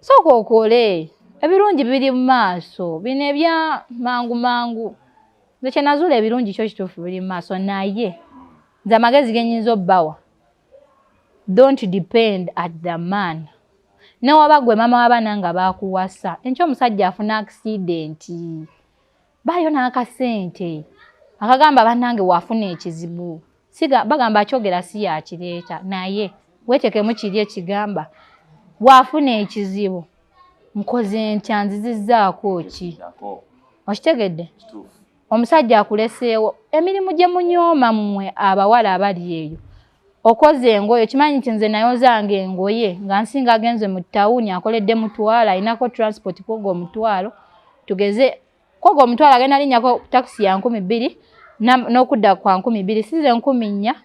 Sooka okole, ebirungi biri mu maaso, bino ebya mangu mangu. Nze kye nazuula, ebirungi kyo kituufu biri mu maaso, naye nze amagezi ge nnyinza obbawa, don't depend at the man. Newaba gwe maama w'abaana nga baakuwasa, enkya omusajja afuna accident, baayo n'akasente akagamba bannange wafuna ekizibu. Siga bagamba akyogera si yakireeta, naye weetekemu kiri ekigamba bw'afuna ekizibu, nkoze ntya, nzizizzaako ki? Okitegedde? Omusajja akuleseewo emirimu gye munyooma mmwe abawala abali eyo. Okoze engoye, okimanyi nti nze nayozanga engoye nga nsinga agenze mu tawuni akoledde mutwalo, alinako transport kwoga omutwalo, tugeze kwoga omutwalo agenda linnyako takisi ya 2000 n'okudda kwa 2000, size 4000,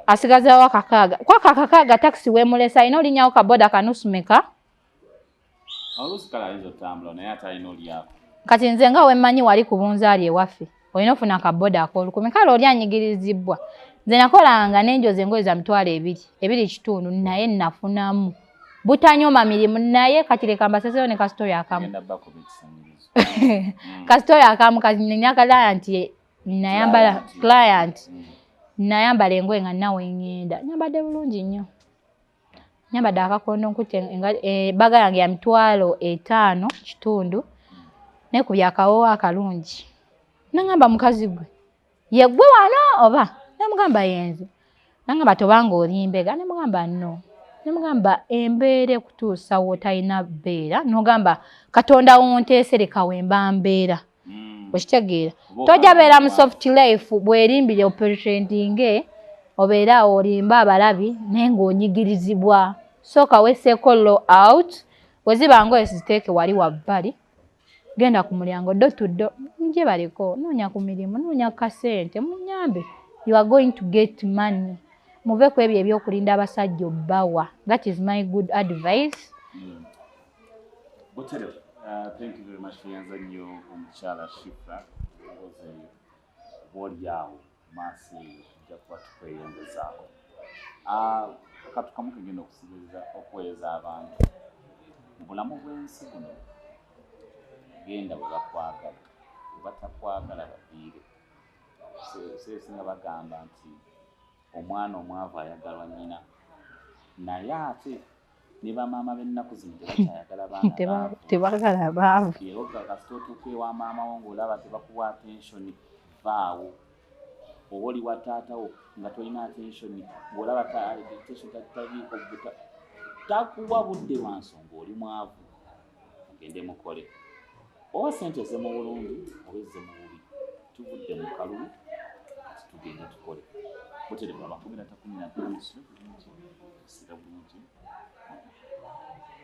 asigazawo akakaaga. Kwako akakaaga takisi weemulesa, alina olinnyawo kaboda kanusu meka? Oluusi kale ayinza otambula, naye ate alina olyako. Kati nze nga wemmanyi wali ku bunzaali ewaffe olina ofuna kaboda ak'olukumi, kale oli anyigirizibwa. Nze nakolanga nenjoza engoye za 2000, 2.5, naye nafunamu butanyoma mirimu. Naye kati leka mbaseseyo ne kasitory akamu. Genda bakuba ekisanyirizo. Kasitory akamu kati nina client nayambala Client. Client nayambala engoye nga nawe ŋŋenda nyambadde bulungi nnyo, nyambadde akakondo, nkutte ebbaga yange ya 5,500, nekubya akawoowo akalungi. Nangamba mukazi gwe yeggwe wano oba? Namugamba yenze. Nangamba tobanga oli mbega. Nemugamba no. Nemugamba embeera ekutuusa w'otalina bbeera, nogamba Katonda wonteese leka wemba mbeera. Okitegeera? Tojja beera mu soft life, bwerimbire opretendinge obeere awo olimba abalabi, naye ng'onyigirizibwa. Sooka wesseeko low out, weziba ngoye ziteeke wali wabbali, genda ku mulyango door to door, nje baleko noonya ku mirimu, noonya kasente, munyambe. You are going to get money. Muve ku ebyo ebyokulinda abasajja obbawa. That is my good advice. Butero, thank you very much. Tuyanza nnyo omukyala Shifra oze eyo oba oli awo maaso eyo tujja kuba tukweyongezaako. Akatu kamu kegenda okusigaliza okuweereza abantu mu bulamu bw'ensi buno. Genda bwe bakwagala, bwe batakwagala baviire. Seesinga bagamba nti omwana omwavu ayagalwa nnyina, naye ate ne bamaama b'ennaku zino tebakyayagala baana baavu. Tebagala baavu. Era kasita otuuka ewa maama wo ng'olaba tebakuwa attention, vaawo. Oba oli wa taata wo nga tolina attention, ng'olaba attention taliiko, takuwa budde lwa nsonga oli mwavu, mugende mukole. Oba sente ezze mu bulungi oba ezze mu bubi, tuvudde mu kalulu, kati tugende tukole. Buterevu 13 sibe bulungi, sibe bulungi.